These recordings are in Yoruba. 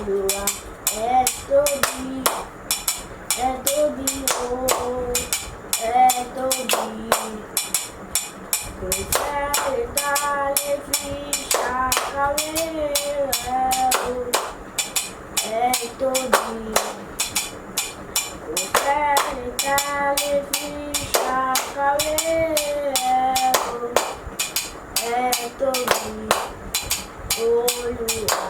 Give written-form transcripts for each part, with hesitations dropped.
Olúwa ẹ tóbi, ẹ tóbi o, ẹ tóbi. Kò sẹ́ni tá a lè fi ṣàkàwé rẹ̀ o, ẹ tóbi. Kò sẹ́ni tá a lè fi ṣàkàwé rẹ̀ o, ẹ tóbi. Olúwa.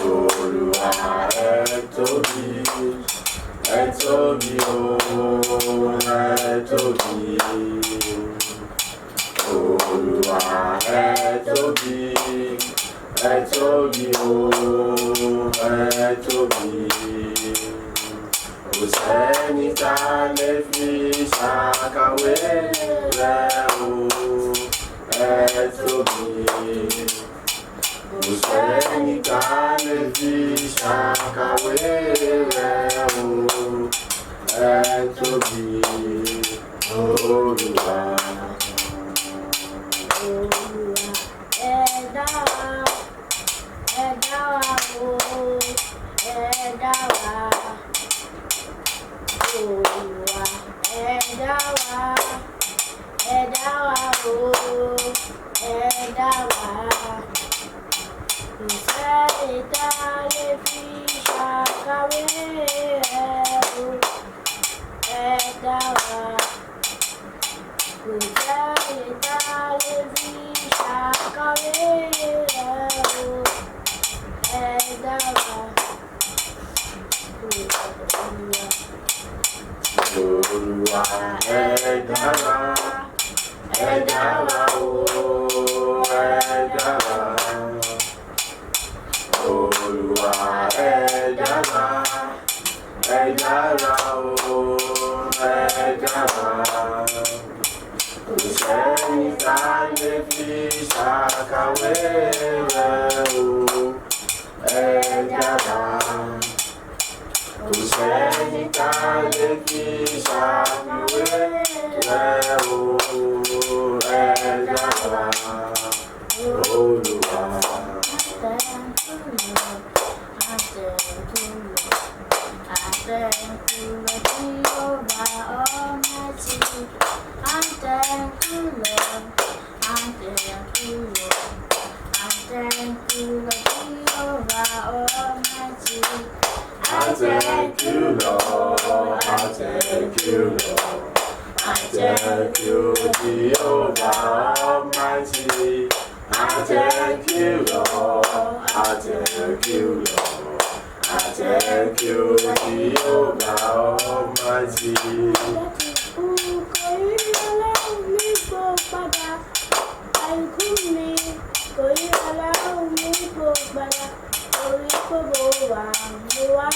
Olúwa ẹ tóbi, ẹ tóbi o, ẹ tóbi. Olúwa ẹ tóbi, ẹ tóbi o, ẹ tóbi. Kò sẹ́ni tá a lè fi ṣàkàwé rẹ̀ o, ẹ tóbi. Kò sẹ́ni tá a lè fi ṣàkàwé rẹ̀ o, ẹ tóbi, Olúwa. Olúwa ẹ dá wa, ẹ dá wa o, ẹ dá wa. Olúwa ẹ dá wa, ẹ dá wa o, ẹ dá wa. Kò sẹ́ni tá a lè fi ṣàkàwé rẹ̀ o, ẹ dá wa. Kò sẹ́ni tá a lè fi ṣàkàwé rẹ̀ o, ẹ dá wa. Olúwa. Olúwa ẹ dára, ẹ dára o, ẹ dára. Olúwa ẹ dára, ẹ dára o, ẹ dára. Kò sẹ́ni tá a lè fi ṣàkàwé rẹ̀ o, ẹ dára. Kò sẹ́ni tá a lè fi ṣàkàwé rẹ̀ o, ẹ dára. Olúwa. I thank you, Lord. I thank you, Lord. I thank you, Lord Jehovah Almighty. I thank you, Lord. I thank you, Lord. I thank you, Lord Jehovah Almighty. I thank you, Lord. I thank you, Lord. I thank you, Jehovah Almighty. I thank you, Lord. I thank you, Lord. I thank you, Jehovah Almighty. Kò yí Ọlọ́run mi kò padà, àìkú mi kò yí Ọlọ́run mi kò padà, torí pé mo wà, mo wà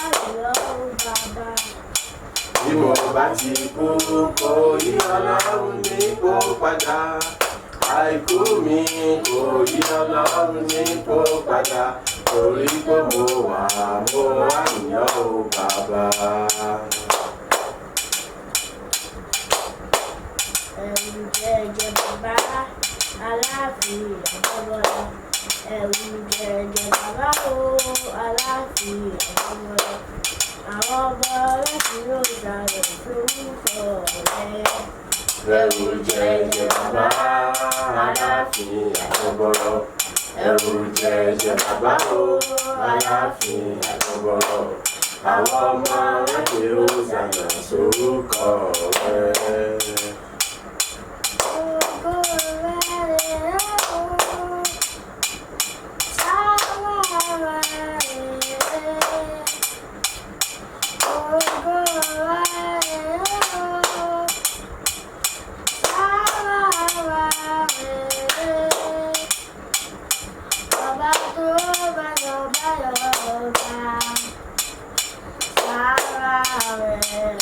lọ́wọ́ bàbá. Bí mo bá ti kú, kò yí Ọlọ́run mi kó padà. Àìkú mi kò yí Ọlọ́run mi kó padà. Torí pé mo wà, mo wà níyàn ó bàbá. Ẹ̀rù jẹjẹ bàbá aláàfin àjọbọlá. Ẹ̀rù jẹjẹ bàbá o aláàfin àjọbọlá. Àwọn ọba ọlọ́sìn yóò dalẹ̀ sórúkọ rẹ̀. Ẹ̀rù jẹjẹ bàbá aláàfin àjọbọ̀rọ̀. Ẹ̀rù jẹjẹ bàbá o aláàfin àjọbọ̀rọ̀. Àwọn ọmọ aláṣẹ ó sànà sórúkọ rẹ̀. Ògo rẹ̀ rẹ̀ o, sáwà rẹ̀ rẹ̀. Ògo rẹ̀ rẹ̀ o, sáwà rẹ̀ rẹ̀. Ọba tó bá lọ bá lọ bá, sáwà rẹ̀ rẹ̀.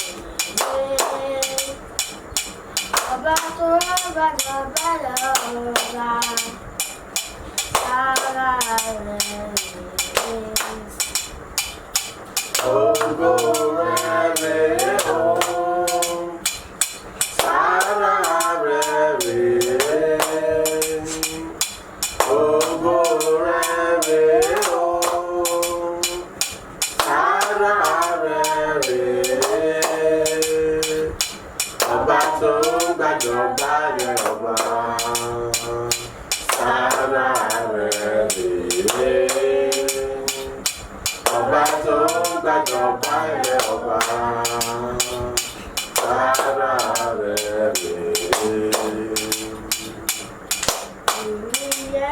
tó gbàjọba ilẹ̀ ọba. Sára rẹ̀ rèé. Ìyìn yẹ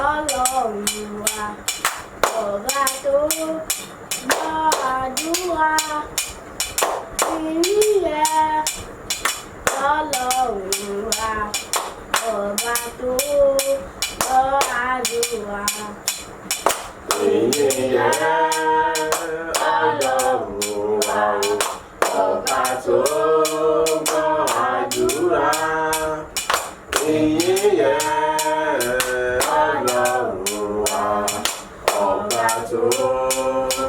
Ọlọ́run wa, ọba tó gbọ́ àdúrà. Ìyìn yẹ Ọlọ́run wa, ọba tó gbọ́ àdúrà. Ìyìn yẹ Ọlọ́run wa o, ọba tó gbọ́ àdúrà. Ìyìn yẹ Ọlọ́run wa, ọba tó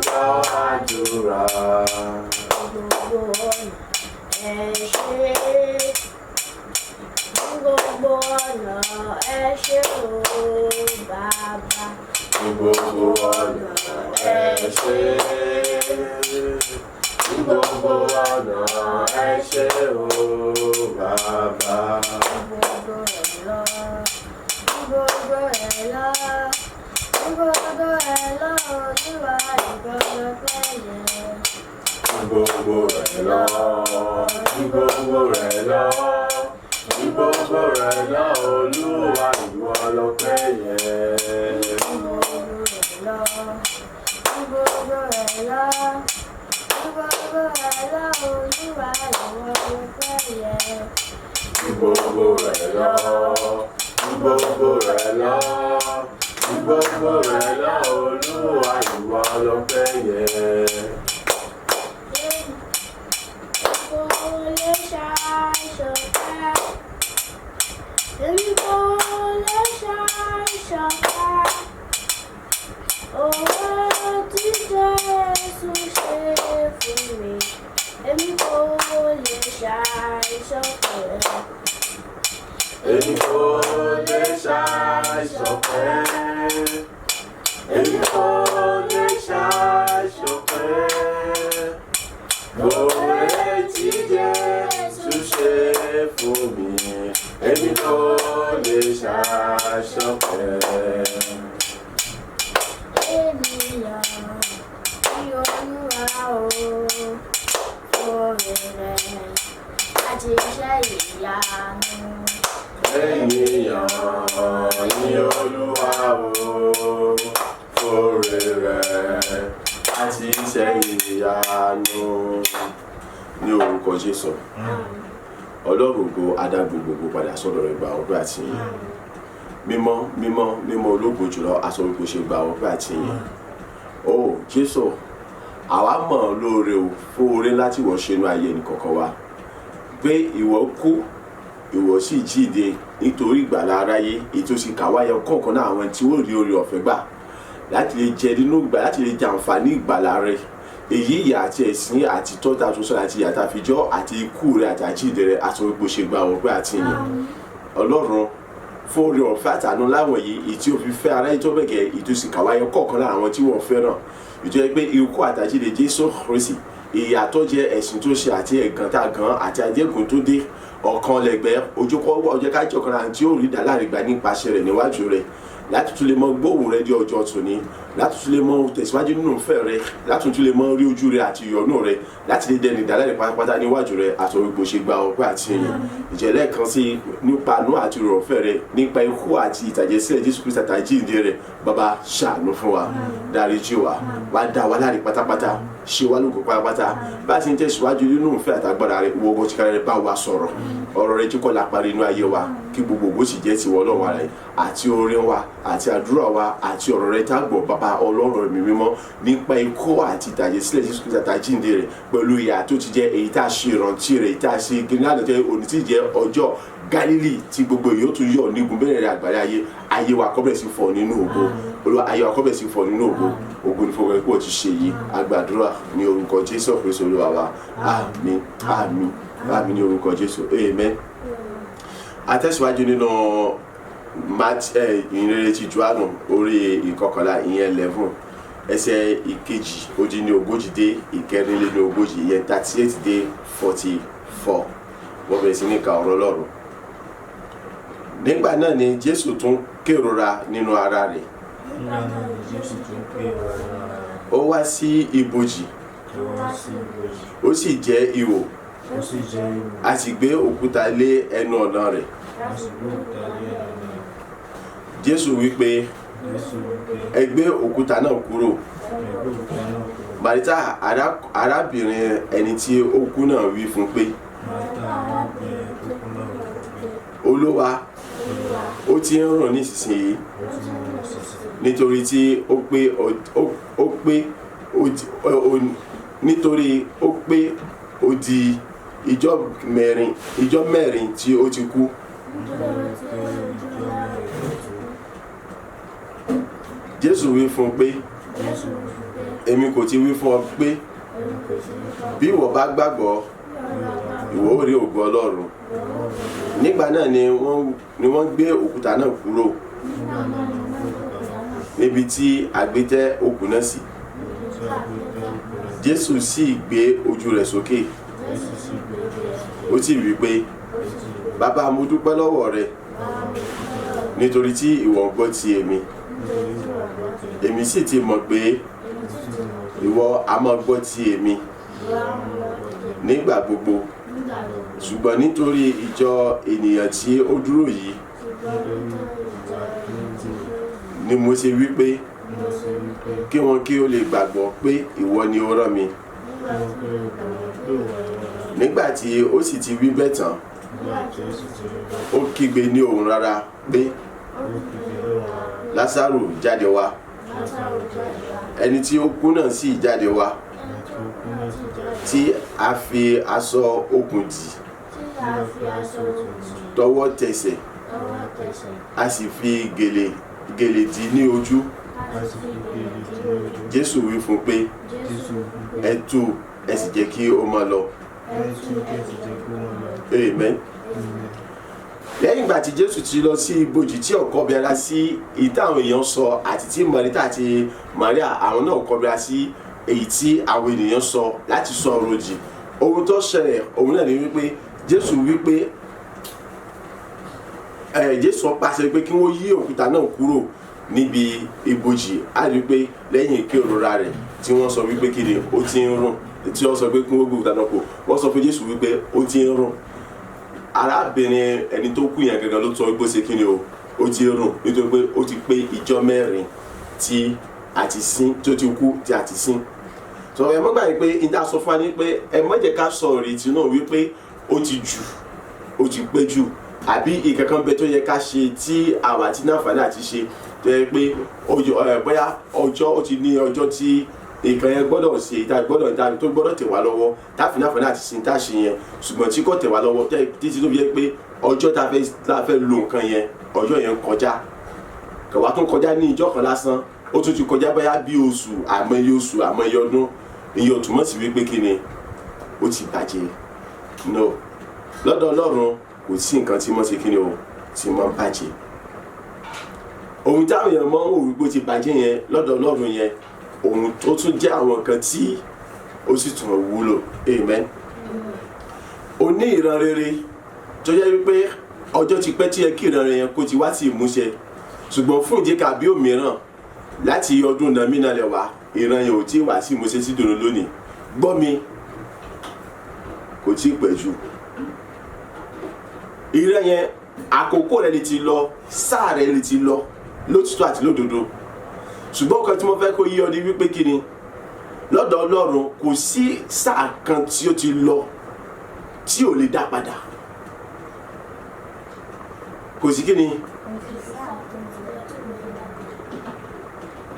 gbọ́ àdúrà. Gbogbo ọ̀nà ẹ ṣé. Ní gbogbo ọ̀nà ẹ ṣé o bàbá. Ní gbogbo ọ̀nà ẹ ṣé. Ní gbogbo ọ̀nà ẹ ṣé o bàbá. Gbogbo ẹ̀ lọ, gbogbo ẹ̀ lọ, gbogbo ẹ̀ lọ, Olúwa ìgbọ̀ngàn pẹ̀lẹ́. Ní gbogbo rẹ̀ lọ, ní gbogbo rẹ̀ lọ, ní gbogbo rẹ̀ lọ, Olúwa ìwọ lọpẹ́ yẹ. Gbogbo ẹ̀ lọ, gbogbo ẹ̀ lọ, gbogbo ẹ̀ lọ, Olúwa ìwọ pẹ̀lẹ́. Ní gbogbo rẹ̀ lọ, ní gbogbo rẹ̀ lọ, ní gbogbo rẹ̀ lọ, Olúwa ìwọ lọpẹ́ yẹ. Kò lè ṣàìṣọpẹ́. Èmi kò lè ṣàìṣọpẹ́. Òwe tí Jésù ṣe fún mi. Èmi kò lè ṣàìṣọpẹ́. Èmi kò lè ṣàìṣọpẹ́. Èmi kò lè ṣàìṣọpẹ́. Oore tí Jésù ṣe fún mi, èmi kò lè ṣàìṣọpẹ́. Ènìyàn tí Olúwa o, oore rẹ̀ àti iṣẹ́ ìyanu. Ènìyàn ní Olúwa o, fóore rẹ̀ àti iṣẹ́ ìyanu. Ní orúkọ Jésù, Ọlọ́run ògo adágbò gbogbo padà sọ́dọ̀ rẹ̀ gba ọpẹ́ àti ìyìn. Mímọ́ mímọ́ mímọ́ ológo jùlọ aṣọ wípé ṣe gba ọpẹ́ àti ìyìn. O Jésù, àwa mọ̀ ọ́ lóore o fún oore ńlá tí ìwọ ṣe inú ayé ẹnìkọ̀ọ̀kan wa. Pé ìwọ kú, ìwọ sì jíǹde nítorí ìgbàlà aráyé, èyí tó sì kàwáyé kọ̀ọ̀kan náà àwọn tí wọ́n rí oore ọ̀fẹ́ gbà láti lè jẹ nínú ìgbà láti lè jẹ àǹfààní ìgbàlà rẹ. Èyí ìyà àti ẹ̀sín àti tọ́ta tó sọ̀rọ̀ àti ìyà tá a fi jọ́ àti ikú rẹ àti àjíǹde rẹ aṣọ wípé ṣe gba ọpẹ́ àti ìyìn. Ọlọ́run fún oore ọ̀fẹ́ àtàánú láwọn yìí, èyí tí ó fi fẹ́ aráyé tó bẹ̀gẹ̀, èyí tó sì kàwáyé kọ̀ọ̀kan lára àwọn tí wọ́n fẹ́ràn. Ìjọ yẹ pé ikú àtàjíǹde Jésù Kristi, ìyà tó jẹ, ẹ̀sìn tó ṣe àti ẹ̀gàn tá a gan àti àjẹgùn tó dé ọ̀kan lẹ́gbẹ̀ẹ́ ojúkọ́ ọjọ́ kájọ kan lára tí ó rí ìdá láre gbà nípasẹ̀ rẹ̀ níwájú rẹ̀, láti tún lè mọ gbóhùn rẹ di ọjọ́ tòní, láti tún lè mọ tẹ̀síwájú nínú ìfẹ́ rẹ, láti tún lè mọ rí ojú rẹ àti ìyọ́nú rẹ, láti lè dẹni ìdáláre pátápátá níwájú rẹ. Àti orí ṣe gba ọpẹ́ àti ìyìn ìjẹ́lẹ̀ kan sí nípa àánú àti ìrọ̀fẹ́ rẹ, nípa ikú àti ìtàjẹ̀sílẹ̀ Jésù Kristi àtàjíǹde rẹ. Bàbá, ṣàánú fún wa, dáríjì wa, wá dá wa láre pátápátá, ṣe wá lógo pátápátá. Bá a ti ń tẹ̀síwájú nínú ìfẹ́ àtàgbára rẹ, ìwọ ọgọ́ tìkára rẹ bá wa sọ̀rọ̀, ọ̀rọ̀ rẹ jí kọ́ la parí inú ayé wa, kí gbogbo ògo sì jẹ́ tiwọ́ Ọlọ́run ara rẹ àti orin wa àti àdúrà wa àti ọ̀rọ̀ rẹ tá a gbọ́. Bàbá Ọlọ́run mi mímọ́, nípa ikú àti ìtàjẹ̀sílẹ̀ Jésù Kristi àtàjíǹde rẹ̀ pẹ̀lú ìyà tó ti jẹ́, èyí tá a ṣe ìrántí rẹ̀, èyí tá a ṣe gírígàdọ̀ jẹ́ òní tí jẹ́ ọjọ́ Gálílì tí gbogbo èyí ó tún yọ̀ nígun bẹ́ẹ̀ rẹ̀ àgbáyé ayé, ayé wa kó bẹ̀rẹ̀ sí fọ̀ nínú ògo Olúwa, ayé wa kó bẹ̀rẹ̀ sí fọ̀ nínú ògo. Ògo ní fọwọ́ ẹ̀kú ti ṣe yìí. Agbàdúrà ní orúkọ Jésù Kristi Olúwa wa. Àmín, àmín, àmín ní orúkọ Jésù. Amen. Àtẹ̀síwájú nínú ìhìnrere ti Jòhánù orí 11, ìyẹn 11, ẹsẹ̀ 38 dé 44, ìyẹn 38 dé 44. Wọ́n bẹ̀rẹ̀ sí ní ka ọ̀rọ̀ Ọlọ́run. Nígbà náà ni Jésù tún kérora nínú ara rẹ̀. Nígbà náà ni Jésù tún pè wọ́n fúnra rẹ̀. Ó wá sí ibojì, Ó wá sí ibojì, ó sì jẹ́ ihò, ó sì jẹ́ ihò, a sì gbé òkúta lé ẹnu ọ̀nà rẹ̀. A sì gbé òkúta lé ẹnu ọ̀nà rẹ̀. Jésù wí pé, Jésù wí pé, ẹ gbé òkúta náà kúrò. Ẹ gbé òkúta náà kúrò. Màrítà arábìnrin ẹni tí ó kú náà wí fún pé, Màtá arábìnrin tó kú náà wí fún pé, Olúwa, Olúwa, ó ti ń rùn nísinsìnyí, ó ti ń rùn nísinsìnyí, nítorí tí ó pé ó pé ó di- ó- nítorí ó pé ó di ijọ́ mẹ́rin tí ó ti kú. Nítorí ó pé ijọ́ mẹ́rin tó ti kú. Jésù wí fún un pé, Jésù wí fún pé, èmi kò ti wí fún ọ pé, Èmi kò ti wí fún ọ bí ìwọ bá gbàgbọ́, ìwọ ó rí ògo Ọlọ́run? Nígbà náà ni wọ́n gbé òkúta náà kúrò Nígbà náà ni wọ́n gbé òkúta náà kúrò níbi tí a gbé tẹ́ òkú náà sí. níbi tí a gbé tẹ́ òkú náà sí. Jésù sì gbé ojú rẹ̀ sókè, Jésù sì gbé ojú rẹ̀ sókè, ó sì wí pé, ó sì wí pé, Bàbá, mo dúpẹ́ lọ́wọ́ rẹ nítorí tí ìwọ ń gbọ́ ti èmi. Nítorí ìwọ gbọ́ tèmi. Èmi sì ti mọ̀ pé Èmi sì ti mọ̀ pé ìwọ a máa gbọ́ ti èmi ìwọ á máa gbọ́ tèmi nígbà gbogbo, nígbà gbogbo. ṣùgbọ́n nítorí ìjọ ènìyàn tí ó dúró yìí Nítorí ìjọ tó dúró ni mo ṣe wí pé, ni mo ṣe wí pé, kí wọn kí ó lè gbàgbọ́ pé ìwọ ni ó rán mi. Kí wọ́n kí ó lè gbàgbọ́ pé ìwọ ni ó rán mi. Nígbà tí ó sì ti wí bẹ́ẹ̀ tán, Nígbà tí ó sì ti wí bẹ́ẹ̀, ó kígbe ní ohùn rara pé, ó kígbe lóhùn rara, Lásárù, jáde wá. Lásárù, jáde wá. Ẹni tí ó kú náà sì jáde wá, Ẹni tí ó kú náà sì jáde, tí a fi aṣọ okùn dì Tí a fi aṣọ okùn dì tọwọ́ tẹsẹ̀, tọwọ́ tẹsẹ̀, a sì fi gèlè gèlè dì ní ojú. A sì fi gèlè dì ní ojú. Jésù wí fún pé, Jésù wí pé, ẹ tú, ẹ sì jẹ́ kí ó máa lọ. Ẹ tú, kí ẹ sì jẹ́ kí ó máa lọ. Amen. Amen. Lẹ́yìn ìgbà tí Jésù ti lọ sí ibojì tí ọ̀kọ́ bẹ̀rẹ̀ sí èyí táwọn èèyàn sọ, àti tí Marita àti Maria àwọn náà kọ́ bẹ̀rẹ̀ sí èyí tí àwọn ènìyàn sọ láti sọ ọ̀rọ̀ òdì, ohun tó ṣẹlẹ̀ òun náà ni wípé Jésù wípé ẹ Jésù pàṣẹ pé kí wọ́n yí òkúta náà kúrò níbi ibojì. Á rí i pé lẹ́yìn ìkérora rẹ̀ tí wọ́n sọ wípé kí ni ó ti ń rùn, tí wọ́n sọ pé kí wọ́n gbé òkúta náà kúrò, wọ́n sọ fún Jésù wípé ó ti ń rùn. Arábìnrin ẹni tó kú yẹn gangan ló sọ wípé ó ṣe kí ni o, ó ti rùn, nítorí pé ó ti pé ìjọ 4 tí a ti sin, tó ti kú tí a ti sin. Sọ ẹ mọ́ gbàgbé pé níta sọ fún wa ní pé ẹ má jẹ́ ká sọ ìrètí náà wípé ó ti jù, ó ti pé jù, àbí ìkankan bẹ tó yẹ ká ṣe tí àwa tí náfààní àti ṣe, tó yẹ pé bóyá ọjọ́ ó ti ní ọjọ́ tí nǹkan yẹn gbọ́dọ̀ ṣe, ìta gbọ́dọ̀ ìta tó gbọ́dọ̀ tẹ̀ wá lọ́wọ́ táfi náfààní àti ṣe tá a ṣe yẹn, ṣùgbọ́n tí kò tẹ̀ wá lọ́wọ́ títí tó fi yẹ pé ọjọ́ tá a fẹ́ lo nǹkan yẹn, ọjọ́ yẹn kọjá, kàwá tó ń kọjá ní ìjọ kan lásán, ó tún ti kọjá bóyá bí oṣù, àmọye oṣù, àmọye ọdún, ìyẹn ò túmọ̀ sí wípé kí ni ó ti bàjẹ́. No, lọ́dọ̀ Ọlọ́run kò sí nǹkan tí wọ́n ṣe kí ni o tí wọ́n bàjẹ́. Ohun táwọn èèyàn máa ń wò wípé ó ti bàjẹ́ yẹn, lọ́dọ̀ Ọlọ́run yẹn, ohun tó tún jẹ́ àwọn nǹkan tí ó sì tún wúlò. Amen. O ní ìran rere tó jẹ́ wípé ọjọ́ ti pẹ́ tí yẹ kí ìran rere yẹn kó ti wá sí ìmúṣẹ, ṣùgbọ́n fún ìdí kàbí òmíràn, láti ọdún nàmínà lẹ̀ wá, ìran yẹn ò tí ì wá sí ìmúṣẹ sí dòdò lónìí. Gbọ́ mi, kò tí ì pẹ́ jù. Ìran yẹn, àkókò rẹ̀ lè ti lọ, sáà rẹ̀ lè ti lọ lótìtọ́ àti lódodo, ṣùgbọ́n nǹkan tí mo fẹ́ kó yí ọ ni wípé kí ni, lọ́dọ̀ Ọlọ́run kò sí sáà kan tí ó ti lọ tí ò lè dá padà. Kò sí kí ni,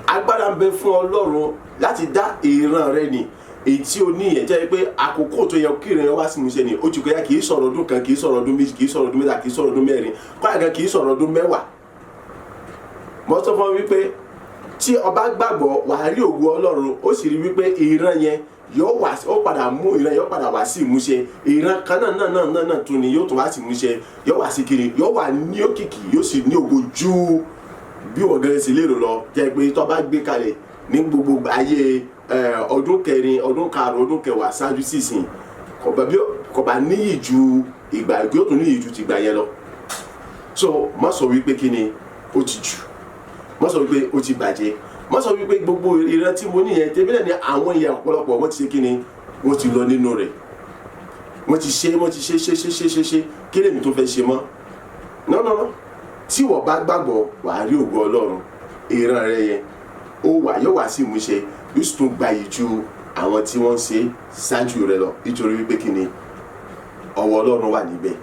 agbára ń bẹ fún Ọlọ́run láti dá ìran rẹ nì èyí tí o ní yẹn jẹ́ pé àkókò tó yẹ kí ìran yẹn wá sí ìmúṣẹ ni ó ti kọjá. Kì í sọ̀rọ̀ ọdún 1, kì í sọ̀rọ̀ ọdún 2, kì í sọ̀rọ̀ ọdún 3, kì í sọ̀rọ̀ ọdún 4, kọ́yà gan kì í sọ̀rọ̀ ọdún 10. Mo sọ fún wípé tí ọba gbàgbọ́, wàá rí ògo Ọlọ́run, ó sì rí wípé ìran yẹn yóò wá, ó padà mú ìran yóò padà wá sí ìmúṣẹ. Ìran kan náà náà náà náà náà tún ni yóò tún wá sí ìmúṣẹ, yóò wá sí kiri, yóò wà ní òkìkí, yóò sì ní ògo ju bí wọ́n gẹ́gẹ́ sí lérò lọ, jẹ́ pé tó bá gbé kalẹ̀ ní gbogbo ayé ọdún 4, ọdún 5, ọdún 10 ṣáájú sísìn, kò bá níyì ju ìgbà, yóò tún níyì ju tìgbà yẹn lọ. So má sọ wípé kí ni ó ti jù. Má sọ wípé ó ti bàjẹ́. Má sọ wípé gbogbo ìran tí mo níyẹn tẹ́bí náà ni àwọn èèyàn ọ̀pọ̀lọpọ̀ wọ́n ti ṣe kí ni, wọ́n ti lọ nínú rẹ̀, wọ́n ti ṣe, wọ́n ti ṣe ṣe ṣe ṣe ṣe ṣe, kí lèmi tó fẹ́ ṣe mọ́? No, no, no. Tí wọ́n bá gbàgbọ́, wàá rí ògo Ọlọ́run. Ìran rẹ yẹn ó wà, yóò wá sí ìmúṣẹ, yóò sì tún gbayì ju àwọn tí wọ́n ń ṣe ṣáájú rẹ lọ, nítorí wípé kí ni, ọwọ́ Ọlọ́run wà níbẹ̀.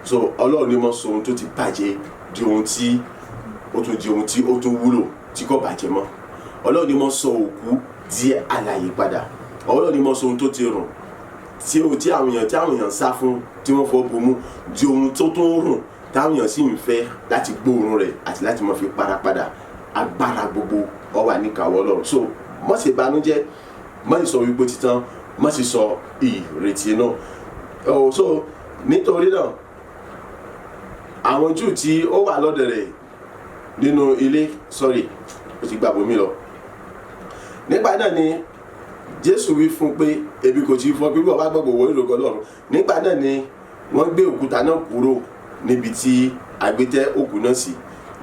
So Ọlọ́run ni mo sọ ohun tó ti bàjẹ́ di ohun tí ó tún di ohun tí ó tún wúlò, tí kò bàjẹ́ mọ́. Ọlọ́run ni mo sọ òkú di alààyè padà. Ọlọ́run ni mo sọ ohun tó ti rùn, tí ó tí àwọn èèyàn sá fún, tí wọ́n fọ́ bomú, di ohun tó tún rùn, táwọn èèyàn sì ń fẹ́ láti gbóòórùn rẹ̀ àti láti máa fi para padà. Agbára gbogbo ó wà níkàáwọ́ Ọlọ́run. So má ṣe banújẹ́, má sì sọ wípé títán, má sì sọ ìrètí náà. Oh, so nítorí náà, àwọn Júù tí ó wà lọ́dọ̀ rẹ̀ nínú ilé, sorry, ó ti gbàgbọ́ mi lọ. Nígbà náà ni Jésù wí fún pé, "Èmi kò tí fún ọ pé bí wọ́n bá gbàgbọ́, wọ́n ìrògọ́ Ọlọ́run?" Nígbà náà ni wọ́n gbé òkúta náà kúrò níbi tí a gbé tẹ́ òkú náà sí.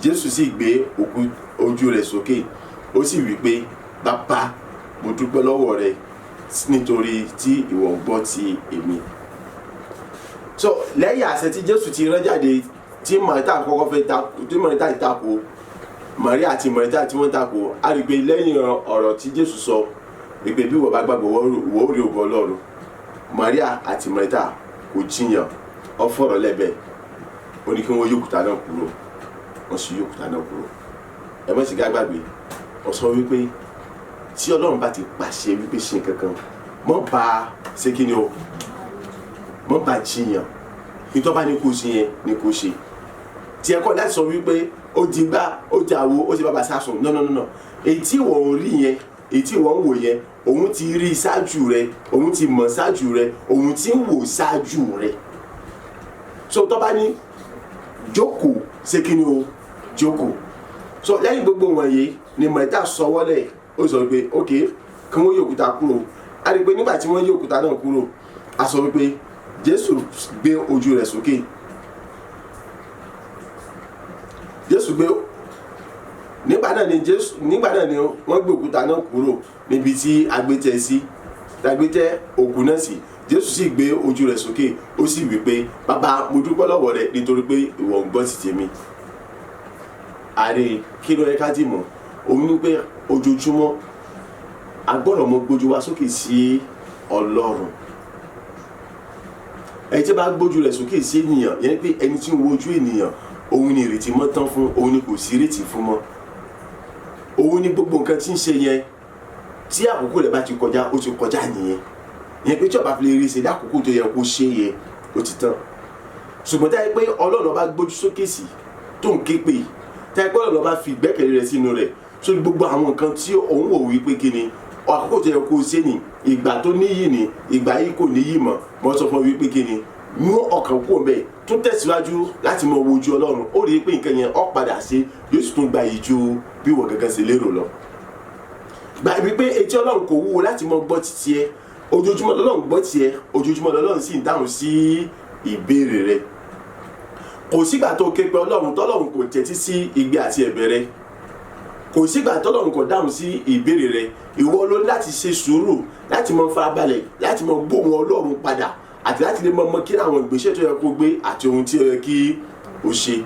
Jésù sì gbé òkú ojú rẹ̀ sókè, ó sì wí pé, "Bàbá, mo dúpẹ́ lọ́wọ́ rẹ nítorí tí ìwọ gbọ́ ti èmi." So lẹ́yìn àṣẹ tí Jésù ti rán jáde, tí Màríà kọ́kọ́ fẹ́ takò, tí Màríà takò, Maria àti Màríà tí wọ́n takò, á rí i pé lẹ́yìn ọ̀rọ̀ tí Jésù sọ wípé bí wọ́n bá gbàgbọ́, wọ́n ó rí ògo Ọlọ́run, Maria àti Màríà kò jiyàn, ó fọ̀rọ̀ lẹ́bẹ̀ẹ́. Ó ní kí wọ́n yí òkúta náà kúrò. Wọ́n sì yí òkúta náà kúrò. Ẹ má sì ká gbàgbé, ó sọ wípé tí Ọlọ́run bá ti pàṣẹ wípé ṣe nǹkan kan, mọ́ bá ṣe kí ni o, mọ́ bá jiyàn. Nítorí bá ní kó ṣe yẹn ni kó ṣe. Tí ẹ kọ́ láti sọ wípé ó di gbá, ó di àwo, ó ti bàbá sásùn. No, no, no, no. Èyí tí wọ́n ń rí yẹn, èyí tí wọ́n ń wò yẹn, òun ti rí ṣáájú rẹ, òun ti mọ̀ ṣáájú rẹ, òun ti ń wò ṣáájú rẹ. So tó bá ní jókòó, ṣe kí ni o, jókòó. So lẹ́yìn gbogbo wọ̀nyí ni Màríà sọwọ́lẹ̀, ó sọ pé ok, kí wọ́n yí òkúta kúrò. A rí i pé nígbà tí wọ́n yí òkúta náà kúrò, a sọ wípé Jésù gbé ojú rẹ̀ sókè. Jésù gbé nígbà náà ni Jésù, nígbà náà ni wọ́n gbé òkúta náà kúrò níbi tí a gbé tẹ́ sí, a gbé tẹ́ òkú náà sí. Jésù sì gbé ojú rẹ̀ sókè, ó sì wí pé, "Bàbá, mo dúpẹ́ lọ́wọ́ rẹ nítorí pé ìwọ ń gbọ́ ti tèmi." Ààrẹ kí ló yẹ ká dì mọ́ òun ní pé ojoojúmọ́ a gbọ́dọ̀ mọ gbójú wa sókè sí Ọlọ́run. Ẹni tí bá gbójú rẹ̀ sókè sí ènìyàn yẹn, pé ẹni tí ń wojú ènìyàn, òun ni ìrètí mọ́ tán fún, òun ni kò sí ìrètí fún mọ́, òun ni gbogbo nǹkan tí ń ṣe yẹn, tí àkókò rẹ̀ bá ti kọjá, ó ti kọjá nìyẹn. Ìyẹn pé tí ó bá fi lè rí ṣe lákòókò tó yẹ kó ṣe yẹ, ó ti tán. Ṣùgbọ́n táyé pé Ọlọ́run bá gbójú sókè sí, tó ń ké pè, táyé pé Ọlọ́run bá fi ìgbẹ́kẹ̀lé rẹ̀ sínú rẹ̀ sórí gbogbo àwọn nǹkan tí òun wò wípé kí ni àkókò tó yẹ kó ṣe ní ìgbà tó níyì, ní ìgbà yìí kò níyì mọ́, mo sọ fún ọ wípé kí ni, mú ọkàn kúrò bẹ́ẹ̀, tún tẹ̀síwájú láti mọ wojú Ọlọ́run, ó rí i pé nǹkan yẹn ó padà ṣe, yóò sì tún gba ìjú bí wọ́n gángan ṣe lérò lọ. Gbà wípé etí Ọlọ́run kò wúwo láti mọ gbọ́ títí ẹ. Ojoojúmọ́ lọ́lọ́run gbọ́ tiẹ̀, ojoojúmọ́ lọ́lọ́run sì ń dáhùn sí ìbéèrè rẹ. Kò sígbà tó ké pe Ọlọ́run tọ́lọ́run kò tẹ́tí sí igbe àti ẹ̀bẹ̀ rẹ. Kò sígbà tọ́lọ́run kò dáhùn sí ìbéèrè rẹ. Ìwọ ló ní láti ṣe sùúrù, láti mọ farabalẹ̀, láti mọ gbóhùn Ọlọ́run padà, àti láti lè mọ mọ kí àwọn ìgbésẹ̀ tó yẹ kó gbé àti ohun tí ó yẹ kí o ṣe.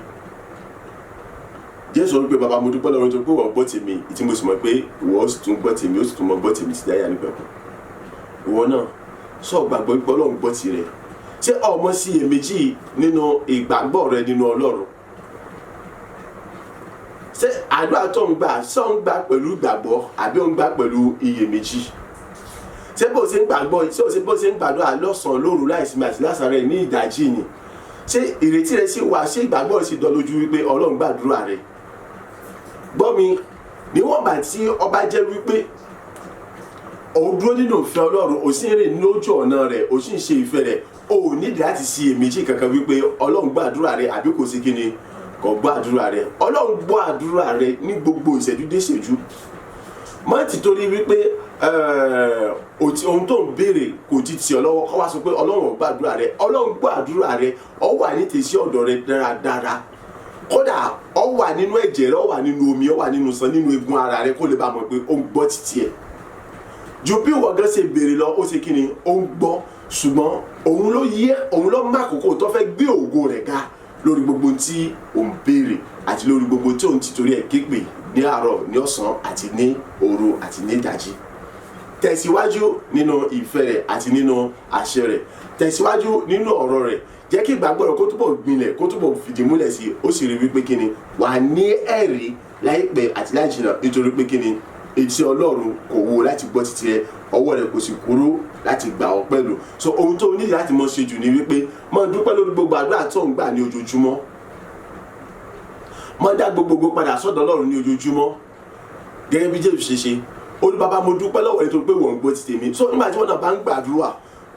Jésù sọ wípé, "Bàbá, mo dúpẹ́ lọ́wọ́ tó pé wọ́n gbọ́ tèmi, tí mo sì mọ̀ pé ìwọ sì tún gbọ́ tèmi, ó sì tún mọ gbọ́ tèmi sí dáyà nígbà kan." Ìwọ náà sọ gbàgbọ́ pé Ọlọ́run gbọ́ tirẹ̀? Ṣé ọmọ sí iyèméjì nínú ìgbàgbọ́ rẹ nínú Ọlọ́run? Ṣé àdúrà tó ń gbà, ṣé ò ń gbà pẹ̀lú ìgbàgbọ́ àbí ò ń gbà pẹ̀lú iyèméjì? Ṣé bó ṣe ń gbàgbọ́, ṣé o ṣe bó ṣe ń gbàdúrà lọ́sàn-án, lóru, láìsinmi àti lásàrẹ̀ ní ìdájí ni? Ṣé ìrètí rẹ sì wà? Ṣé ìgbàgbọ́ rẹ sì dán lójú wípé Ọlọ́run gbàdúrà rẹ? Gbọ́ mi, níwọ̀n bá tí ọba jẹ́ wípé òun dúró nínú ìfẹ́ Ọlọ́run, ò sì ń rìn lójú ọ̀nà rẹ̀, ò sì ń ṣe ìfẹ́ rẹ̀, o ò nídìí láti ṣe iyèméjì kankan wípé Ọlọ́run gbàdúrà rẹ àbí kò sí kíni, kò gbọ́ àdúrà rẹ. Ọlọ́run gbọ́ àdúrà rẹ ní gbogbo ìṣẹ́jú dé ìṣẹ́jú. Má ti torí wípé ohun tó ń béèrè kò ti tì ọ́ lọ́wọ́, kó wá sọ pé Ọlọ́run ò gbàdúrà rẹ. Ọlọ́run gbọ́ àdúrà rẹ, ó wà ní tèsí ọ̀dọ̀ rẹ dáradára. Kódà ó wà nínú ẹ̀jẹ̀ rẹ, ó wà nínú omi, ó wà nínú san, nínú egun ara rẹ, kó lè bá mọ̀ pé ó ń gbọ́ títí ẹ̀ ju bí ìwọ gan ṣe béèrè lọ. Ó ṣe kí ni? Ó ń gbọ́, ṣùgbọ́n òun ló yẹ, òun ló má àkókò tó fẹ́ gbé ògo rẹ̀ ga lórí gbogbo tí òun béèrè àti lórí gbogbo tí òun ti torí ẹ̀ képe ní àárọ̀, ní ọ̀sán àti ní òru àti ní ìdájí. Tẹ̀síwájú nínú ìfẹ́ rẹ̀ àti nínú àṣẹ rẹ̀, tẹ̀síwájú nínú ọ̀rọ̀ rẹ̀. Jẹ́ kí ìgbàgbọ́ rẹ̀ kó túbọ̀ gbilẹ̀, kó túbọ̀ fìdí múlẹ̀ sí i. Ó sì rí wípé kí ni? Wà á ní ẹ̀rí láìpẹ́ àti láìjìnà, nítorí pé kí ni? Etí Ọlọ́run kò wúwo láti gbọ́ títí ẹ, ọwọ́ rẹ̀ kò sì kúrú láti gbà ọ́ pẹ̀lú. So ohun tó ní láti mọ̀ ṣe jù ni wípé máa dúpẹ́ lórí gbogbo àdúrà tó ń gbà ní ojoojúmọ́. Máa dá gbogbogbò padà sọ́dọ̀ Ọlọ́run ní ojoojúmọ́, gẹ́gẹ́ bí Jésù ṣe ṣe. Ó ní, "Bàbá, mo dúpẹ́ lọ́wọ́ rẹ tó pé wọ́n ń gbọ́ ti tèmi." So nígbà tí wọ́n náà bá ń gbàdúrà,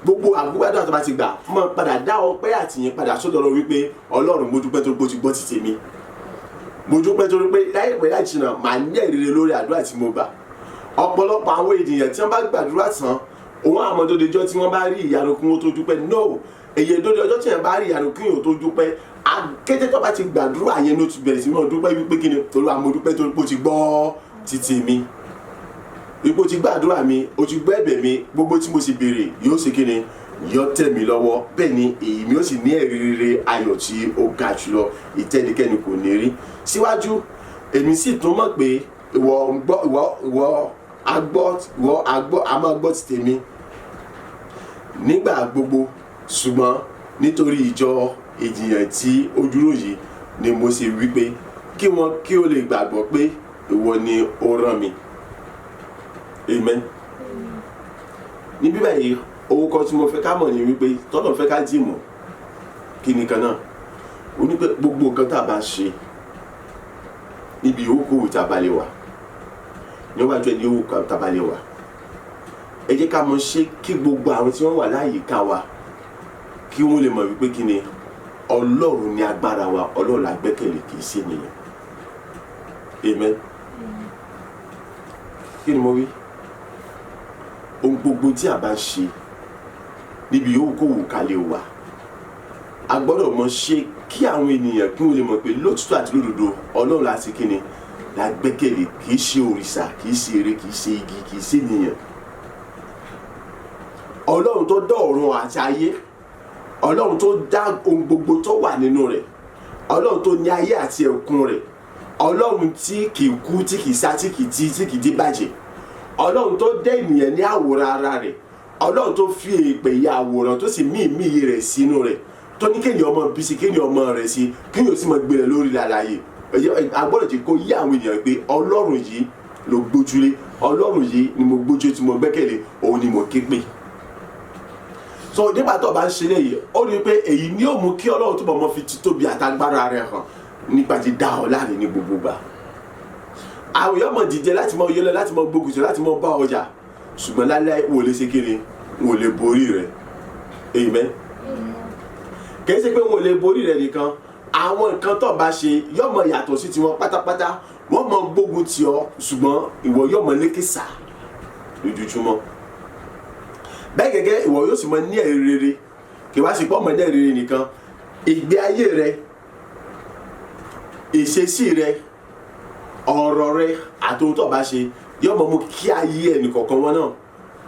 gbogbo àgbàdúrà tó bá ti gbà, máa padà dá ọpẹ́ àtìyìn padà sọ́dọ̀ Ọlọ́run wípé, "Ọlọ́run, mo dúpẹ́ tó pé o ti gbọ́ ti tèmi. Mo dúpẹ́ torí pé láìpẹ́ láì jìnnà, màá ní ẹ̀rí rere lórí àdúrà tí mo gbà." Ọ̀pọ̀lọpọ̀ àwọn ènìyàn tí wọ́n bá gbàdúrà tán, òun àmọ́ tó dejọ́ tí wọ́n bá rí ìyanu kí wọ́n tó dúpẹ́. No, èyí tó di ọjọ́ tí wọ́n bá rí ìyanu kí wọ́n tó dúpẹ́. Akété tó bá ti gbàdúrà yẹn ló ti bẹ̀rẹ̀ sí máa dúpẹ́ wípé kí ni? "Olúwa, mo dúpẹ́ torí pé o ti gbọ́ títì mi, wípé o ti gbàdúrà mi, o ti gbọ́ ẹ̀bẹ̀ mi. Gbogbo tí mo sì béèrè yóò ṣe kí ni? Yóò tẹ̀ mí lọ́wọ́. Bẹ́ẹ̀ ni èyí mi ó sì ní ẹ̀rí rere ayọ̀ tí ó ga jùlọ ìtẹ́nikẹ́ni kò ní rí síwájú. Èmi sì tún mọ̀ pé ìwọ ń gbọ́, ìwọ agbọ́, ìwọ agbọ́, a máa gbọ́ ti tèmi nígbà gbogbo, ṣùgbọ́n nítorí ìjọ ènìyàn tí ó dúró yìí ni mo ṣe wí pé kí wọn kí ó lè gbàgbọ́ pé ìwọ ni ó rán mi." Amen. Ní bíbẹ̀ yìí, owó kan tí mo fẹ́ ká mọ̀ ní wípé tọ́lọ̀ fẹ́ ká dì mọ̀ kí ni kan náà? Ó ní pé gbogbo nǹkan tá a bá ṣe níbi ìhókòwò tá a bá lè wà níwájú ẹni yòówù tá a bá lè wà, ẹ jẹ́ ká mọ̀ ṣe kí gbogbo àwọn tí wọ́n wà láyìíká wa kí wọ́n lè mọ̀ wípé kí ni? Ọlọ́run ní agbára wa, Ọlọ́run la gbẹ́kẹ̀lé, kì í ṣe ènìyàn. Amen. Kí ni mo wí? Ohun gbogbo tí a bá ń ṣe níbi yòówù kó wù ká lè wà, a gbọ́dọ̀ mọ̀ ṣe kí àwọn ènìyàn kí wọ́n lè mọ̀ pé lótìtọ́ àti lódodo, Ọlọ́run la ṣe kí ni? La gbẹ́kẹ̀lé, kì í ṣe òrìṣà, kì í ṣe ère, kì í ṣe igi, kì í ṣe ènìyàn. Ọlọ́run tó dá ọ̀run àti ayé, Ọlọ́run tó dá ohun gbogbo tó wà nínú rẹ̀, Ọlọ́run tó ní ayé àti ẹ̀kún rẹ̀, Ọlọ́run tí kì í kú, tí kì í sá, tí kì í tí, tí kì í díbàjẹ́, Ọlọ́run tó dá ènìyàn ní àwòrán ara rẹ̀, Ọlọ́run tó fi èèpẹ̀ ya àwòrán, tó sì mí ìmí rẹ̀ sínú rẹ̀, tó ní kéèyàn ọmọ bí sí, kéèyàn ọmọ rẹ̀ sí, kéèyàn sì máa gbé rẹ̀ lórí àlàyé. A gbọ́dọ̀ jẹ́ kó yé àwọn ènìyàn pé Ọlọ́run yìí ló gbójúlé, Ọlọ́run yìí ni mo gbójú tí mo gbẹ́kẹ̀lé, òun ni mo ké pè. So nígbà tó o bá ń ṣe léyìí, ó rí i pé èyí ni ó mú kí Ọlọ́run túbọ̀ mọ́ fi títóbi àtagbára rẹ̀ hàn nípa ti dá ọ láre ní gbogbo gbà. Àwọn èèyàn mọ̀ dìde láti mọ yọlẹ, láti mọ gbógun tì, láti mọ bá ọjà, ṣùgbọ́n lálẹ́ wò lè ṣe kiri, wò lè borí rẹ̀. Amen. Kì í ṣe pé wò lè borí rẹ̀ nìkan, àwọn nǹkan tó bá ṣe yóò mọ yàtọ̀ sí tiwọn pátápátá. Wọ́n mọ gbógun tì ọ́, ṣùgbọ́n ìwọ yóò mọ lékè sá lójoojúmọ́. Bẹ́ẹ̀ gẹ́gẹ́, ìwọ yóò sì mọ ní ẹ̀rí rere. Kì wá sí pé ọmọ ní ẹ̀rí rere nìkan, ìgbé ayé rẹ, ìṣesí rẹ, ọ̀rọ̀ rẹ àti ohun tó bá ṣe yóò mọ mú kí ayé ẹnì kọ̀ọ̀kan wọn náà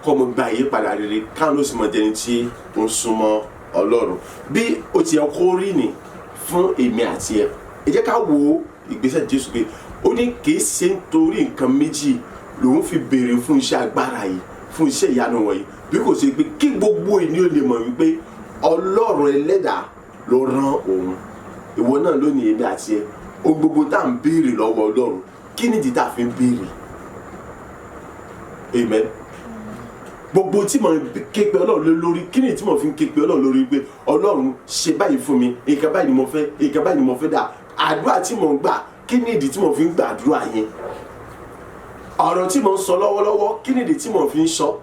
kọ́ mọ gba ìyípadà rere, káwọn ló sì mọ jẹni tí ó ń súnmọ́ Ọlọ́run bí ó ti yẹ kó rí ni fún èmi àti ẹ. Ẹ jẹ́ ká wo ìgbésẹ̀ Jésù pé ó ní kì í ṣe nítorí nǹkan méjì lòun fi béèrè fún iṣẹ́ agbára yìí, fún iṣẹ́ ìyanu wọ̀nyí, bí kò ṣe pé kí gbogbo ènìyàn lè mọ̀ wípé Ọlọ́run ẹlẹ́dàá ló rán òun. Ìwọ náà lónìí, èmi àti ẹ, ohun gbogbo tá à ń béèrè lọ́wọ́ Ọlọ́run, kí nìdí tá a fi ń béèrè? Amen. Gbogbo tí mo ké pe Ọlọ́run lé lórí, kí ni tí mo fi ń ké pe Ọlọ́run lórí pé, "Ọlọ́run, ṣe báyìí fún mi, nǹkan báyìí ni mo fẹ́, nǹkan báyìí ni mo fẹ́ dà"? Àdúrà tí mo ń gbà, kí ni ìdí tí mo fi ń gbàdúrà yẹn? Ọ̀rọ̀ tí mo ń sọ lọ́wọ́lọ́wọ́, kí ni ìdí tí mo fi ń sọ?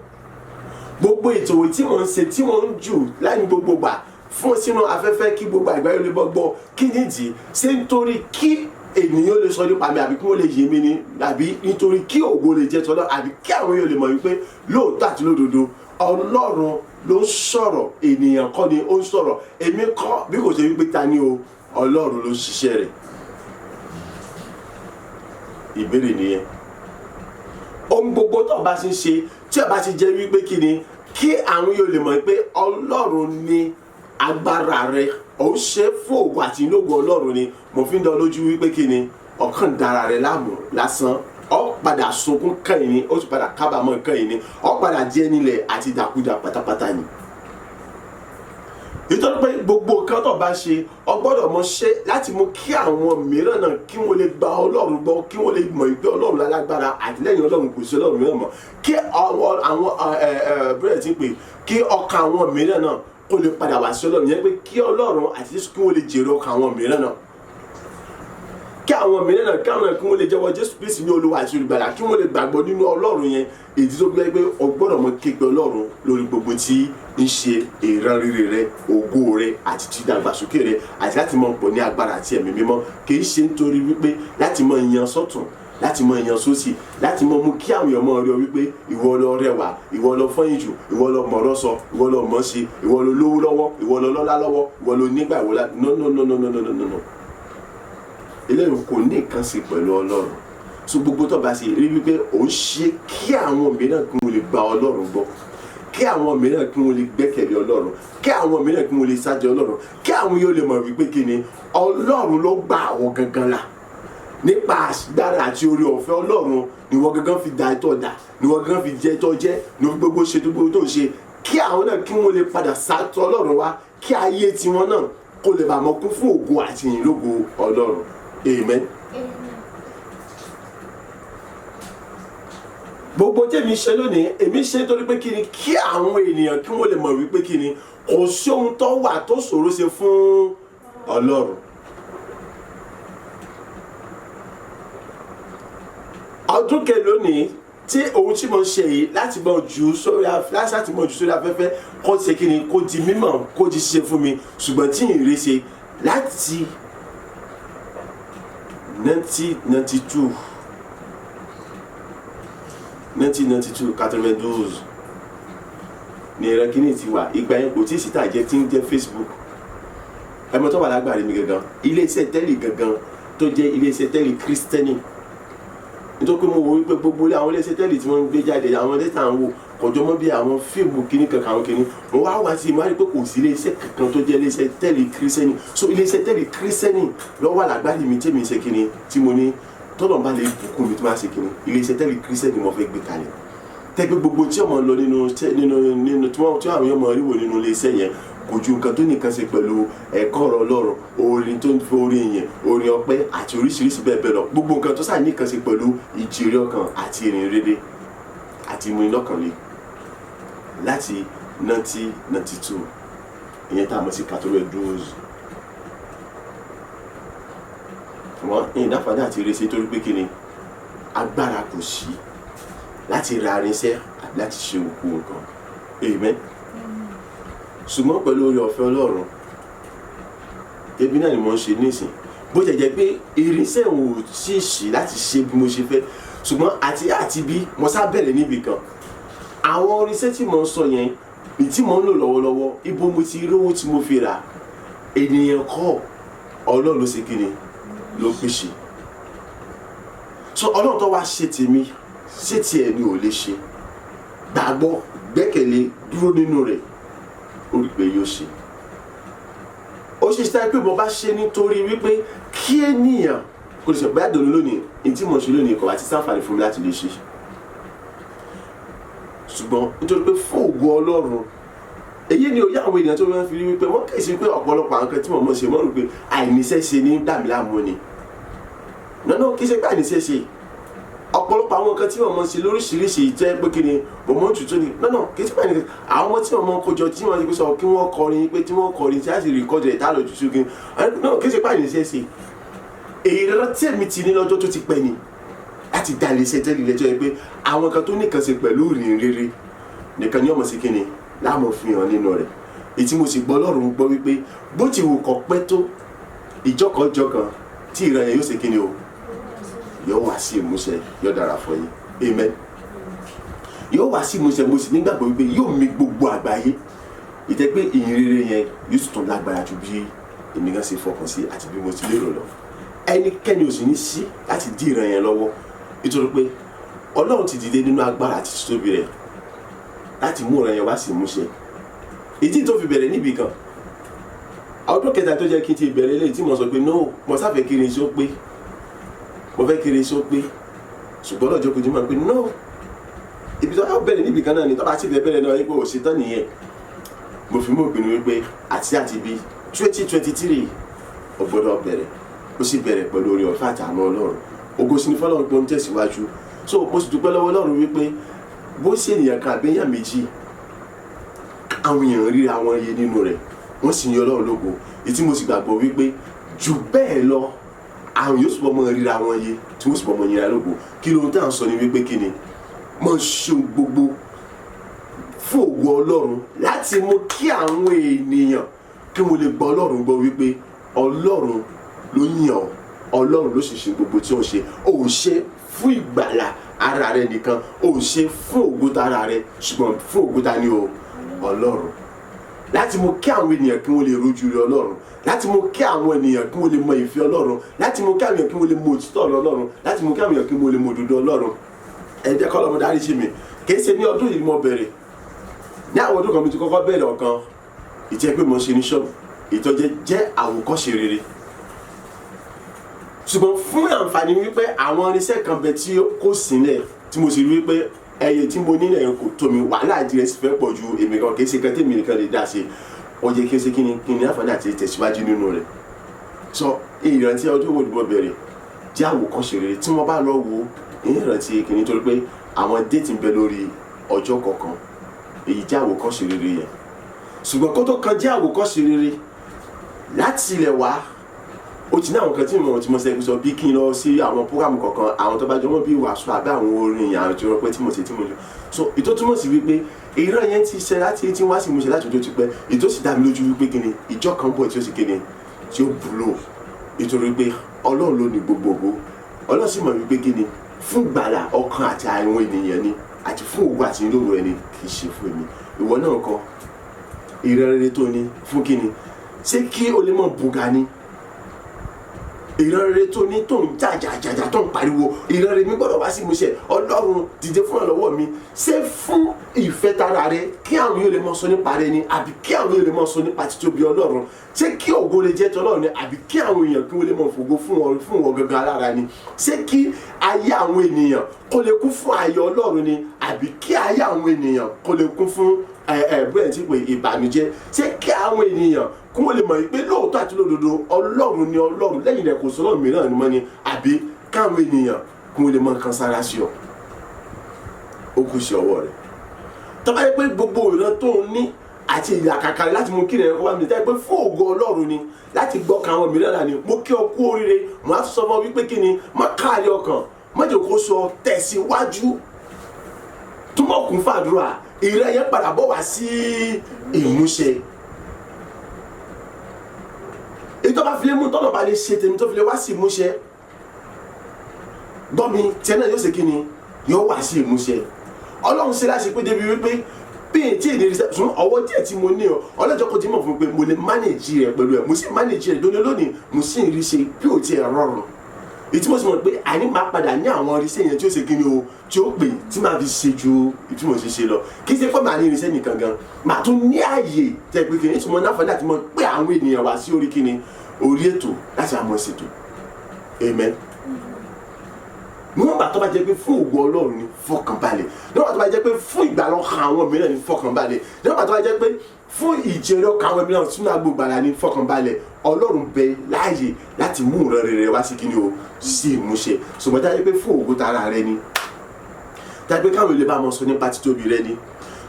Gbogbo ètò tí mo ń ṣe, tí mo ń jù láì gbogbo gbà fún sínú afẹ́fẹ́ kí gbogbo àgbáyé lè bọ́ gbọ́, kí ni ìdí? Ṣé nítorí kí ènìyàn lè sọ nípa mi, àbí kí wọ́n lè yé mi ni, àbí nítorí kí ògo lè jẹ́ tọ́lọ́, àbí kí àwọn èèyàn lè mọ̀ wípé lóòótọ́ àti lódodo, Ọlọ́run ló ń sọ̀rọ̀, ènìyàn kọ́ ni ó ń sọ̀rọ̀, èmi kọ́, bí kò ṣe wípé ta ni o? Ọlọ́run ló ń ṣiṣẹ́ rẹ̀. Ìbéèrè nìyẹn. Ohun gbogbo tó o bá ti ń ṣe, tí o bá ti jẹ́ wípé kí ni, kí àwọn yóò lè mọ̀ pé Ọlọ́run ní agbára rẹ, ò ń ṣe fún ògo àti ìlógo Ọlọ́run ni, mo fi ń dán lójú wípé kí ni, ọkàn dára rẹ láàmú lásán. Ọ padà sunkún kẹ́yìn ni, ó sì padà kábàámọ̀ kẹ́yìn ni, ọ padà jẹ́ nílẹ̀ àti ìdàkudà pátápátá ni. Nítorí pé gbogbo nǹkan tó bá ṣe, ọ gbọ́dọ̀ mọ ṣe láti mú kí àwọn mìíràn náà kí wọ́n lè gba Ọlọ́run gbọ́, kí wọ́n lè mọ̀ pé Ọlọ́run lálágbára, àtìlẹ́yìn Ọlọ́run kò sí Ọlọ́run mìíràn mọ́, kí àwọn bẹ́ẹ̀ ti pè kí ọkàn àwọn mìíràn náà kó lè padà wá sí Ọlọ́run yẹn, pé kí Ọlọ́run àti Jésù kí wọ́n lè jèrè ọkàn àwọn mìíràn náà, kí àwọn mìíràn náà kí àwọn kí wọ́n lè jẹ́wọ́ Jésù Kristi ní Olúwa àti Olùgbàlà, kí wọ́n lè gbàgbọ́ nínú Ọlọ́run yẹn. Èyí tó gbé pé o gbọ́dọ̀ mọ képe Ọlọ́run lórí gbogbo tí ń ṣe ìran rere rẹ, ògo rẹ àti ti ìdàgbàsókè rẹ, àti láti mọ pọ̀ ní agbára àti ẹ̀mí mímọ́. Kì í ṣe nítorí wípé láti mọ yan sọ́tún, láti mọ yan sósì, láti mọ mú kí àwọn èèyàn mọ rí ọ wípé ìwọ ló rẹwà, ìwọ ló fọyín jù, ìwọ ló mọ̀rọ̀ sọ, ìwọ ló mọ̀ ṣe, ìwọ ló lówó lọ́wọ́, ìwọ ló lọ́lá lọ́wọ́, ìwọ ló nígbà, ìwọ lá. No, no, no, no, no, no, no, no. Eléyìí kò ní nǹkan ṣe pẹ̀lú Ọlọ́run. So gbogbo tó bá ṣe, rí wípé ò ń ṣe kí àwọn mìíràn kí wọ́n lè gba Ọlọ́run gbọ́, kí àwọn mìíràn kí wọ́n lè gbẹ́kẹ̀lé Ọlọ́run, kí àwọn mìíràn kí wọ́n lè sájẹ Ọlọ́run, kí àwọn yóò lè mọ̀ wípé kí ni, Ọlọ́run ló gba àwọn gangan là. Nípa agbára àti orí ọ̀fẹ́ Ọlọ́run ni wọ́n gangan fi da ẹ̀tọ́ dà, ni wọ́n gangan fi jẹ́ ẹ̀tọ́ jẹ́, ni wọ́n gbogbo ṣe tó gbogbo tó ń ṣe, kí àwọn náà kí wọ́n lè padà sátọ̀ Ọlọ́run wá, kí ayé tiwọn náà kó lè bàa mọ kún fún ògo àti ìyìn lógo Ọlọ́run. Amen. Gbogbo tèmi ṣe lónìí, èmi ṣe nítorí pé kí ni, kí àwọn ènìyàn kí wọ́n lè mọ̀ wípé kí ni, kò sí ohun tó wà tó ṣòro ṣe fún Ọlọ́run. Ọdún kẹ lónìí tí ohun tí mo ń ṣe yìí láti mọ jù sórí láti mọ jù sórí afẹ́fẹ́, kó ṣe kí ni, kó di mímọ̀, kó di ṣe fún mi, ṣùgbọ́n tí ìrè ṣe láti 1992, 1992, 92 ní ẹ̀rọ kìíní ti wà. Ìgbà yẹn kò tí ì síta jẹ́ tí ń jẹ́ Facebook. Ẹmọ tó wà lágbàrí mi gangan, iléeṣẹ́ tẹ́lì gangan tó jẹ́ iléeṣẹ́ tẹ́lì Kristẹni, nítorí pé mo wò wípé gbogbo àwọn iléeṣẹ́ tẹ́lì tí wọ́n ń gbé jáde, àwọn ilé tá à ń wò kọjọ mọ́ bí àwọn fíìmù kìíní kankan, àwọn kìíní. Mo wá wá sí i, mo wá rí i pé kò sí iléeṣẹ́ kankan tó jẹ́ iléeṣẹ́ tẹ́lì Kristẹni. So iléeṣẹ́ tẹ́lì Kristẹni ló wà lágbàrí mi tẹ́mi ṣe kìíní tí mo ní tọ́lọ̀ bá lè bùkún mi tó bá ṣe kìíní, iléeṣẹ́ tẹ́lì Kristẹni mo fẹ́ gbé kalẹ̀, tẹ́gbẹ́ gbogbo tí ọmọ lọ nínú nínú nínú tí wọ́n tí àwọn èèyàn mọ̀ ríwò nínú iléeṣẹ́ yẹn kò ju nǹkan tó nìkan ṣe pẹ̀lú ẹ̀kọ́ ọ̀rọ̀ Ọlọ́run, orin tó ń fi orin yẹn, orin ọpẹ́ àti oríṣiríṣi bẹ́ẹ̀ bẹ́ẹ̀ lọ, gbogbo nǹkan tó sáà nìkan ṣe pẹ̀lú ìjèrè ọkàn àti ìrìn rere àti ìmú iná kan le. Láti 1992 ìyẹn tá a mọ̀ sí 92, wọ́n ní ìdáfàdà àti ìrẹsì, torí pé kí ni, agbára kò sí láti ra irinṣẹ́ àbí láti ṣe òkú nǹkan. Amen. Ṣùgbọ́n pẹ̀lú oore ọ̀fẹ́ Ọlọ́run, ebi náà ni mo ń ṣe nísìn, bó jẹ́ jẹ́ pé irinṣẹ́ òun ò tí ì ṣe láti ṣe bí mo ṣe fẹ́, ṣùgbọ́n àti bí mo sá bẹ̀rẹ̀ níbì kan. Àwọn irinṣẹ́ tí mo ń sọ yẹn, tí mo ń lò lọ́wọ́lọ́wọ́, ibo mo ti rówó tí mo fi rà? Ènìyàn kọ́, Ọlọ́run ló ṣe kí ni, ló pèsè. So Ọlọ́run tó wá ṣe tèmi, ṣé tiẹ̀ ni ò lè ṣe? Gbàgbọ́, gbẹ́kẹ̀lé, dúró nínú rẹ̀, ó rí pé yóò ṣe. Ó ṣe ṣe pé mo bá ṣe nítorí wípé kí ènìyàn kò lè sọ pé àdùnnú lónìí ní tí mo ṣe lónìí kò bá ti sáǹfààní fún mi láti lè ṣe, ṣùgbọ́n nítorí pé fún ògo Ọlọ́run. Èyí ni òye àwọn ènìyàn tó máa ń fi rí wípé wọ́n kì í ṣe pé ọ̀pọ̀lọpọ̀ àwọn kan tí mo mọ̀ ṣe, wọ́n rò pé àìníṣẹ́ ṣe ní dàmíláàmú ni. Nínú kì í ṣe pé àìníṣẹ́ ṣe, ọ̀pọ̀lọpọ̀ àwọn nǹkan tí wọ́n mọ̀ ṣe lóríṣiríṣi jẹ́ pé kí ni, mo mọ̀ tuntun ni. Nínú kì í ṣe pé àìníṣẹ́, àwọn ọmọ tí wọ́n mọ̀ kójọ tí wọ́n ti sọ kí wọ́n kọrin, pé tí wọ́n kọrin tí a sì rìkọ́dì ẹ̀ tá lọ tuntun kí nínú kì í ṣe pé àìníṣẹ́ ṣe. Èyí lọ́dọ̀ tí èmi ti ní lọ́jọ́ tó ti pẹ́ ni láti dá iléeṣẹ́ tẹ́lẹ̀ lẹ́jọ́ yẹn, pé àwọn kan tó nìkan ṣe pẹ̀lú ìrìn rere nìkan ni ọmọ sí kí ni láàmú fi hàn nínú rẹ̀. Èyí tí mo sì gbọ́ Ọlọ́run gbọ́ wípé bó ti wù kó pẹ́ tó, ìjọkànjọkàn tí ìran yẹn yóò ṣe kí ni o, yóò wá sí ìmúṣẹ, yóò dára fún yín. Amen. Yóò wá sí ìmúṣẹ. Mo sì nígbàgbọ́ wípé yóò mi gbogbo àgbáyé, ìtẹ́ pé ìyìn rere yẹn yóò sì tún lágbára ju bí èmi gan ṣe fọkàn sí àti bí mo ti lérò lọ. Ẹnikẹ́ni ò sì ní sí láti dí ìran yẹn lọ́wọ́. Nítorí pé Ọlọ́run ti dìde nínú agbára àti títóbi rẹ̀ láti mú ọ̀rọ̀ yẹn wá sí ìmúṣẹ. Ìdí tó fi bẹ̀rẹ̀ níbì kan, ọdún kẹta tó jẹ́ kí n ti bẹ̀rẹ̀ eléyìí tí mo sọ pé no, mo sáfẹ́ kiri iṣẹ́ ó pé, mo fẹ́ kiri iṣẹ́ ó pé, ṣùgbọ́n lọ́jọ́ kojú máa ń pè no, ibi tó bá bẹ̀rẹ̀ níbì kan náà ni tó bá ti fẹ́ bẹ̀rẹ̀ náà wípé òṣètán nìyẹn. Mo fi mú ìpinnu wípé àti bí 2023 ó gbọ́dọ̀ bẹ̀rẹ̀. Ó sì bẹ̀rẹ̀ pẹ̀lú oore ọ̀fẹ́ àti àánú Ọlọ́run. Ògo sì ni f'Ọlọ́run pé ó ń tẹ̀síwájú. So mo sì dúpẹ́ lọ́wọ́ Ọlọ́run wípé bó ṣe ènìyàn kan àbí èèyàn méjì, àwọn èèyàn ríra wọn yé nínú rẹ̀, wọ́n sì ní Ọlọ́run lógo. Èyí mo sì gbàgbọ́ wípé jù bẹ́ẹ̀ lọ, àwọn yóò sì bọ́ mọ́ ríra wọn yé, tí wọ́n sì bọ́ mọ́ yíra lógo. Kí lóhun tá à ń sọ ni wípé kí ni mọ̀ ṣe gbogbo fún ògo Ọlọ́run láti mú kí àwọn ènìyàn kí wọ́n lè gbọ́ Ọlọ́run gbọ́ wípé Ọlọ́run ló yàn ọ́, Ọlọ́run ló sì ṣe gbogbo tí ó ń ṣe. Ó ń ṣe fún ìgbàlà ara rẹ nìkan, ó ń ṣe fún ògo tara rẹ, ṣùgbọ́n fún ògo ta ni o, Ọlọ́run, láti mú kí àwọn ènìyàn kí wọ́n lè rojú rẹ Ọlọ́run, láti mú kí àwọn ènìyàn kí wọ́n lè mọ ìfẹ́ Ọlọ́run, láti mú kí àwọn ènìyàn kí wọ́n lè mọ òtítọ́ Ọlọ́run, láti mú kí àwọn ènìyàn kí wọ́n lè mọ òdodo Ọlọ́run. Ẹ jẹ́ kọ́ lọ́mọ dárí sí mi, kì í ṣe ní ọdún yìí mo bẹ̀rẹ̀. Ní àwọn ọdún kan mi ti kọ́kọ́ bẹ̀rẹ̀ ọ̀kan ìjẹ́ pé mo ṣe ní ṣọ́ọ̀bù ìtọ́jẹ́ jẹ́ àwòkọ́ṣe rere, ṣùgbọ́n fún àǹfààní wípé àwọn irinṣẹ́ kan bẹ tí kò sílẹ̀, tí mo sì rí wípé ẹyẹ tí mo nílẹ̀ yẹn kò tó mi, wàhálà ìdílé sì fẹ́ pọ̀ ju èmi kan, kì í ṣe kan tèmi nìkan lè dá ṣe. Ó yẹ kí n ṣe kí ni kí ni àǹfààní àti tẹ̀síwájú nínú rẹ̀. Sọ ìrántí ọdún wo ni mo bẹ̀rẹ̀ jẹ́ àwòkọ́ṣe rere tí wọ́n bá lọ wo ìrántí kìíní, torí pé àwọn date ń bẹ lórí ọjọ́ kọ̀ọ̀kan. Èyí jẹ́ àwòkọ́ṣe rere yẹn. Ṣùgbọ́n kó tó kan jẹ́ àwòkọ́ṣe rere láti ilẹ̀ wá, ó ti ní àwọn kan tí mo ṣe sọ bí kí n lọ sí àwọn program kọ̀ọ̀kan, àwọn tó bá jọ mọ́ bí wàásù àbí àwọn orin àwọn tí wọ́n pẹ́ tí mo ṣe tí mo ṣe. So ìtó túmọ̀ sí wípé ìran yẹn ti ṣe láti tí wọ́n á sì mú ṣe láti ọjọ́ ti pẹ́. Ìtó sì dá mi lójú wípé kí ni ìjọ kan bọ̀ tí ó sì kí ni tí ó búlò, nítorí pé Ọlọ́run ló ní gbogbo ògo. Ọlọ́run sì mọ̀ wípé kí ni fún gbàlà ọkàn àti àwọn ènìyàn ni, àti fún ògo àti ìlú rẹ ni, kì í ṣe fún èmi. Ìwọ náà kọ́ ìran rere tó ní fún kí ni? Ṣé kí o lè mọ̀ bùgà ni? Ìran rere tó ní, tó ń jàjàjàjà, tó ń pariwo ìran rere mi gbọ́dọ̀ wá sí ìmúṣẹ, Ọlọ́run dìde fún ìrànlọ́wọ́ mi, ṣé fún ìfẹ́ tara rẹ kí àwọn yóò lè mọ sọ nípa rẹ ni, àbí kí àwọn yóò lè mọ sọ nípa títóbi Ọlọ́run? Ṣé kí ògo lè jẹ́ tọlọ́run ni, àbí kí àwọn èèyàn kí wọ́n lè mọ fògo fún wọn gangan alára ni? Ṣé kí ayé àwọn ènìyàn kó lè kún fún ayọ̀ Ọlọ́run ni, àbí kí ayé àwọn ènìyàn kó lè kún fún ẹ ẹ bẹ́ẹ̀ tí pé ìbànújẹ́? Ṣé kí àwọn ènìyàn kí wọ́n lè mọ̀ pé lóòótọ́ àti lódodo Ọlọ́run ni Ọlọ́run, lẹ́yìn rẹ̀ kò sọ́lọ́run mìíràn ni mọ́ ni, àbí káwọn ènìyàn kí wọ́n lè mọ nǹkan sára sí ọ? Ó kù sí ọwọ́ rẹ̀. Tó bá yẹ pé gbogbo ìran tó ń ní àti ìlàkàkà rẹ̀ láti mú kí ìrìn wá mi tẹ́ pé fún ògo Ọlọ́run ni, láti gbọ́ kan àwọn mìíràn ni, mo kí ọ kú oríire. Mo á sọ fún ọ wípé kí ni má káàrí ọkàn, má jẹ́ kó sọ, tẹ̀síwájú, túmọ̀ kún fàdúrà, ìrẹ́ yẹn padà bọ̀ wá sí ìmúṣẹ. Èyí tó bá fi lè mú tọ́nà bá lè ṣe tèmi tó fi lè wá sí ìmúṣẹ, gbọ́ mi, tiẹ̀ náà yóò ṣe kí ni, yóò wá sí ìmúṣẹ. Ọlọ́run ṣe láṣẹ pé débi wípé bí n tí ìlérí sùn ọwọ́ díẹ̀ tí mo ní ọ, ọlọ́jọ́ kò tí mọ̀ fún mi pé mo lè manage rẹ̀ pẹ̀lú ẹ̀. Mo sì manage rẹ̀ lónìí lónìí, mo sì ń rí ṣe bí ò tiẹ̀ rọrùn. Èyí tí mo sì mọ̀ pé àní máa padà ní àwọn irinṣẹ́ yẹn tí ó ṣe kí ni o, tí ó pè tí màá fi ṣe ju tí mo ṣe ṣe lọ. Kì í ṣe pé màá ní irinṣẹ́ nìkan gan, màá tún ní ààyè tẹ pé kí ni tí mo náfààní àti mo pé àwọn ènìyàn wá sí orí kí ni orí ètò láti àmọ́ ṣètò. Amen. Níwọ̀n ìgbà tó bá jẹ́ pé fún ògo Ọlọ́run ni, fọkànbalẹ̀. Níwọ̀n tó bá jẹ́ pé fún ìgbàlọ́kàn àwọn mìíràn ni, fọkànbalẹ̀. Níwọ̀n tó bá jẹ́ pé fún ìjẹrẹ ọkàn àwọn mìíràn sínú agbo ìgbàlà ni, fọkànbalẹ̀. Ọlọ́run bẹ láàyè láti mú ìran rere wá sí kíni o, sí ìmúṣẹ. Ṣùgbọ́n tá a jẹ́ pé fún ògo tara rẹ ni, tá a jẹ́ pé káwọn ilé bá mọ sọ nípa títóbi rẹ ni,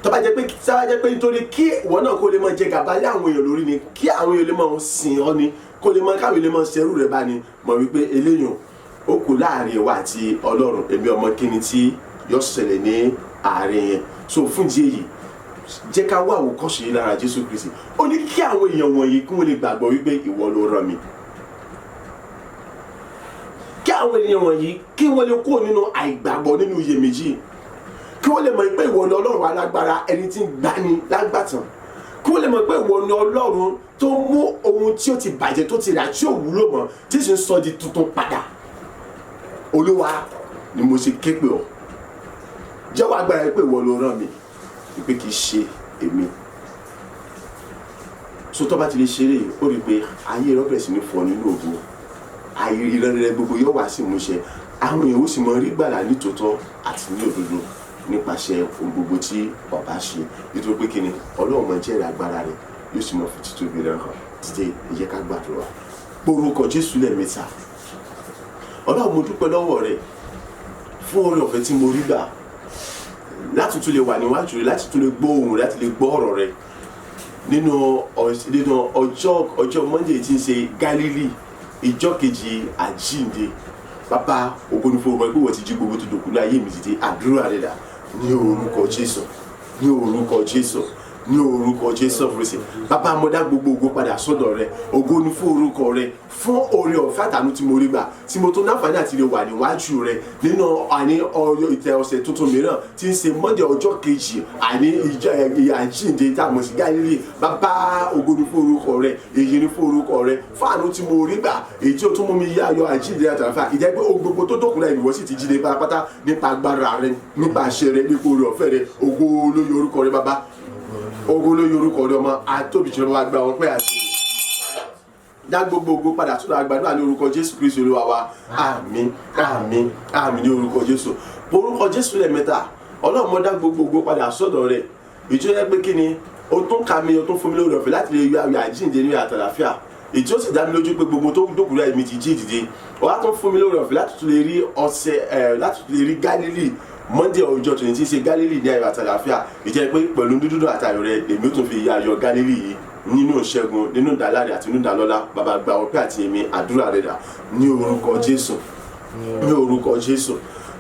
tó bá jẹ́ pé nítorí kí ìwọ náà kó lè máa jẹ gàba lé àwọn èèyàn lórí ni, kí àwọn èèyàn lè máa sìn ọ́ ni, kó lè máa káwọn èèyàn lè máa ṣerú rẹ bá ni, mọ̀ wípé eléyàn ó kù láàrin ìwà àti Ọlọ́run. Èmi ọmọ kíni tí yóò ṣẹlẹ̀ ní àárín yẹn. So fún ìdí èyí, jẹ́ ká wá àwòkọ́ṣe yìí lára Jésù Kristi. Ó ní kí àwọn èèyàn wọ̀nyí kí wọ́n lè gbàgbọ́ wípé ìwọ ló rán mi, kí àwọn ènìyàn wọ̀nyí kí wọ́n lè kúrò nínú àìgbàgbọ́, nínú iyèméjì, kí wọ́n lè mọ̀ pé ìwọ ni Ọlọ́run alágbára, ẹni tí ń gbani lágbàtàn, kí wọ́n lè mọ̀ pé ìwọ ni Ọlọ́run tó mú ohun tí ó ti bàjẹ́, tó ti rà, tí ò wúlò mọ́, tí sì ń sọ di tuntun padà. Olúwa, Ni mo ṣe ké pè ọ́. Jẹ́wọ́ agbára rẹ pé ìwọ ló rán mi, pé kì í ṣe èmi. So tó bá ti lè ṣeré yìí, ó rí i pé ayé rẹ bẹ̀rẹ̀ sí ní fọ́ nínú ògo. Ayé ìran rẹ gbogbo yóò wá sí ìmúṣẹ. Àwọn èèyàn ó sì mọ rí gbàlà nítòótọ́ àti ní òdodo nípasẹ̀ ohun gbogbo tí bàbá ṣe. Nítorí pé kíni, Ọlọ́run mọ jẹ́rìí agbára rẹ̀, yóò sì mọ fi títóbi rẹ̀ hàn. Dìde, ẹ jẹ́ ká gbàdúrà. Porúkọ Jésù lẹ́ẹ̀mẹ́ta. Ọlọ́run, mo dúpẹ́ lọ́wọ́ rẹ fún oore ọ̀fẹ́ tí mo rí gbà láti tún lè wà níwájú rẹ, láti tún lè gbọ́ ohùn rẹ, láti lè gbọ́ ọ̀rọ̀ rẹ nínú ọjọ́ Monday tí ń ṣe Gálílì, ìjọ kejì àjíǹde. Bàbá, ògo ni fún orúkọ pé wọ́n ti jí gbogbo tó dòkú ní ayé mi dìde. Àdúrà rẹ̀ dà ní orúkọ Jésù, ní orúkọ Jésù, ní orúkọ Jésù Kristi. Bàbá, mo dá gbogbo ògo padà sọ́dọ̀ rẹ. Ògo ni fún orúkọ rẹ fún oore ọ̀fẹ́ àtàánú tí mo rí gbà, tí mo tún láǹfààní àti lè wà níwájú rẹ nínú àní ọyọ ìtẹ ọ̀sẹ̀ tuntun mìíràn tí ń ṣe Monday ọjọ́ kejì, àní ìjọ àjíǹde tá a mọ̀ sí Gálílì. Bàbá, ògo ni fún orúkọ rẹ, èyí ni fún orúkọ rẹ fún àánú tí mo rí gbà, èyí tí o tún mú mi yá ayọ̀ àjíǹde àtàlàfà ìjẹ́ pé ohun gbogbo tó dókun láì ìwọ sì ti jíde pátápátá nípa agbára rẹ, nípa àṣẹ rẹ, nípa oore ọ̀fẹ́ rẹ. Ògo lórí orúkọ rẹ, bàbá. Ògo lórí orúkọ rẹ, ọmọ. Àtóbi jùlọ, bàbá, gba ọpẹ́ àti dá gbogbo ògo padà tó dáa. Gbàdúrà ní orúkọ Jésù Kristu Olúwa wa. Àmín, àmín, àmín ní orúkọ Jésù. Orúkọ Jésù lẹ́ẹ̀mẹ́ta. Ọlọ́run, mo dá gbogbo ògo padà sọ́dọ̀ rẹ̀. Ìjọ yẹ pé kí ni o tún ka mi, o tún fún mi lórí ọ̀fẹ́ láti lè yọ ayọ̀ àjíǹde ní àtàlàfíà, èyí tí ó sì dá mi lójú pé gbogbo tó dókòrò mi ti jí dìde. Wàá tún fún mi lórí ọ̀fẹ́ láti tún lè rí ọ̀sẹ̀ ẹ̀, láti tún lè rí Gálílì, Monday ọjọ́ tòní tí ń ṣe Gálílì ní ayọ̀ àtàlàfíà. Ìjẹ́ pé pẹ̀lú dúdú àtayọ̀ rẹ̀ lèmi ó tún fi ayọ̀ Gálílì yìí nínú ìṣẹ́gun, nínú ìdáláre àti nínú ìdálọ́lá. Bàbá, gba ọpẹ́ àti èmi. Àdúrà rẹ̀ dà ní orúkọ Jésù, ní orúkọ Jésù,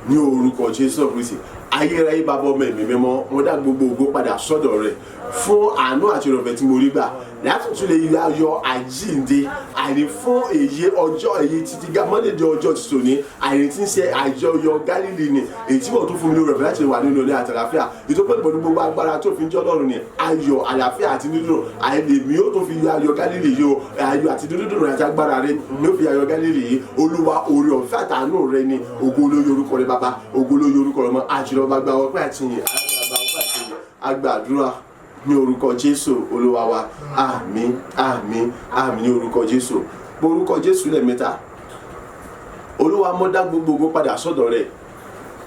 ní orúkọ Jésù Kristi. Ayérayé, bàbá, ọmọ, ẹ̀mí mímọ́, mo dá gbogbo ògo padà sọ́dọ̀ rẹ̀ fún àánú àti ìrọ̀fẹ́ tí mo rí gbà láti tún lè ayọ̀ àjíǹde, àní fún èyí ọjọ́ èyí títí Monday ọjọ́ ti tòní, àní tí ń ṣe àjọyọ̀ Gálílì ni, èyí tí wọ́n tún fún mi lórí ọ̀fẹ́ láti wà nínú ilé àtàlàfíà, ètò pé pẹ̀lú gbogbo agbára tó fi ń jọ́ lọ́rùn ni ayọ̀, àlàáfíà àti dídùn. Àìlè mi ó tún fi ayọ̀ Gálílì yìí o. Ayọ̀ àti dídùn àti agbára rẹ ni ó fi ayọ̀ Gálílì yìí. Olúwa, oore ọ̀fẹ́ àtàánú rẹ ni. Ògo lórí orúkọ rẹ, bàbá. Ògo lórí orúkọ rẹ, ọmọ. Àjùlọ, bá gba ọpẹ́ àti yìn. Agbàdúrà ní orúkọ Jésù Olúwa wa. Àmín, àmín, àmín ní orúkọ Jésù. Orúkọ Jésù lẹ́ẹ̀mẹ́ta. Olúwa, mo dá gbogbo ògo padà sọ́dọ̀ rẹ̀,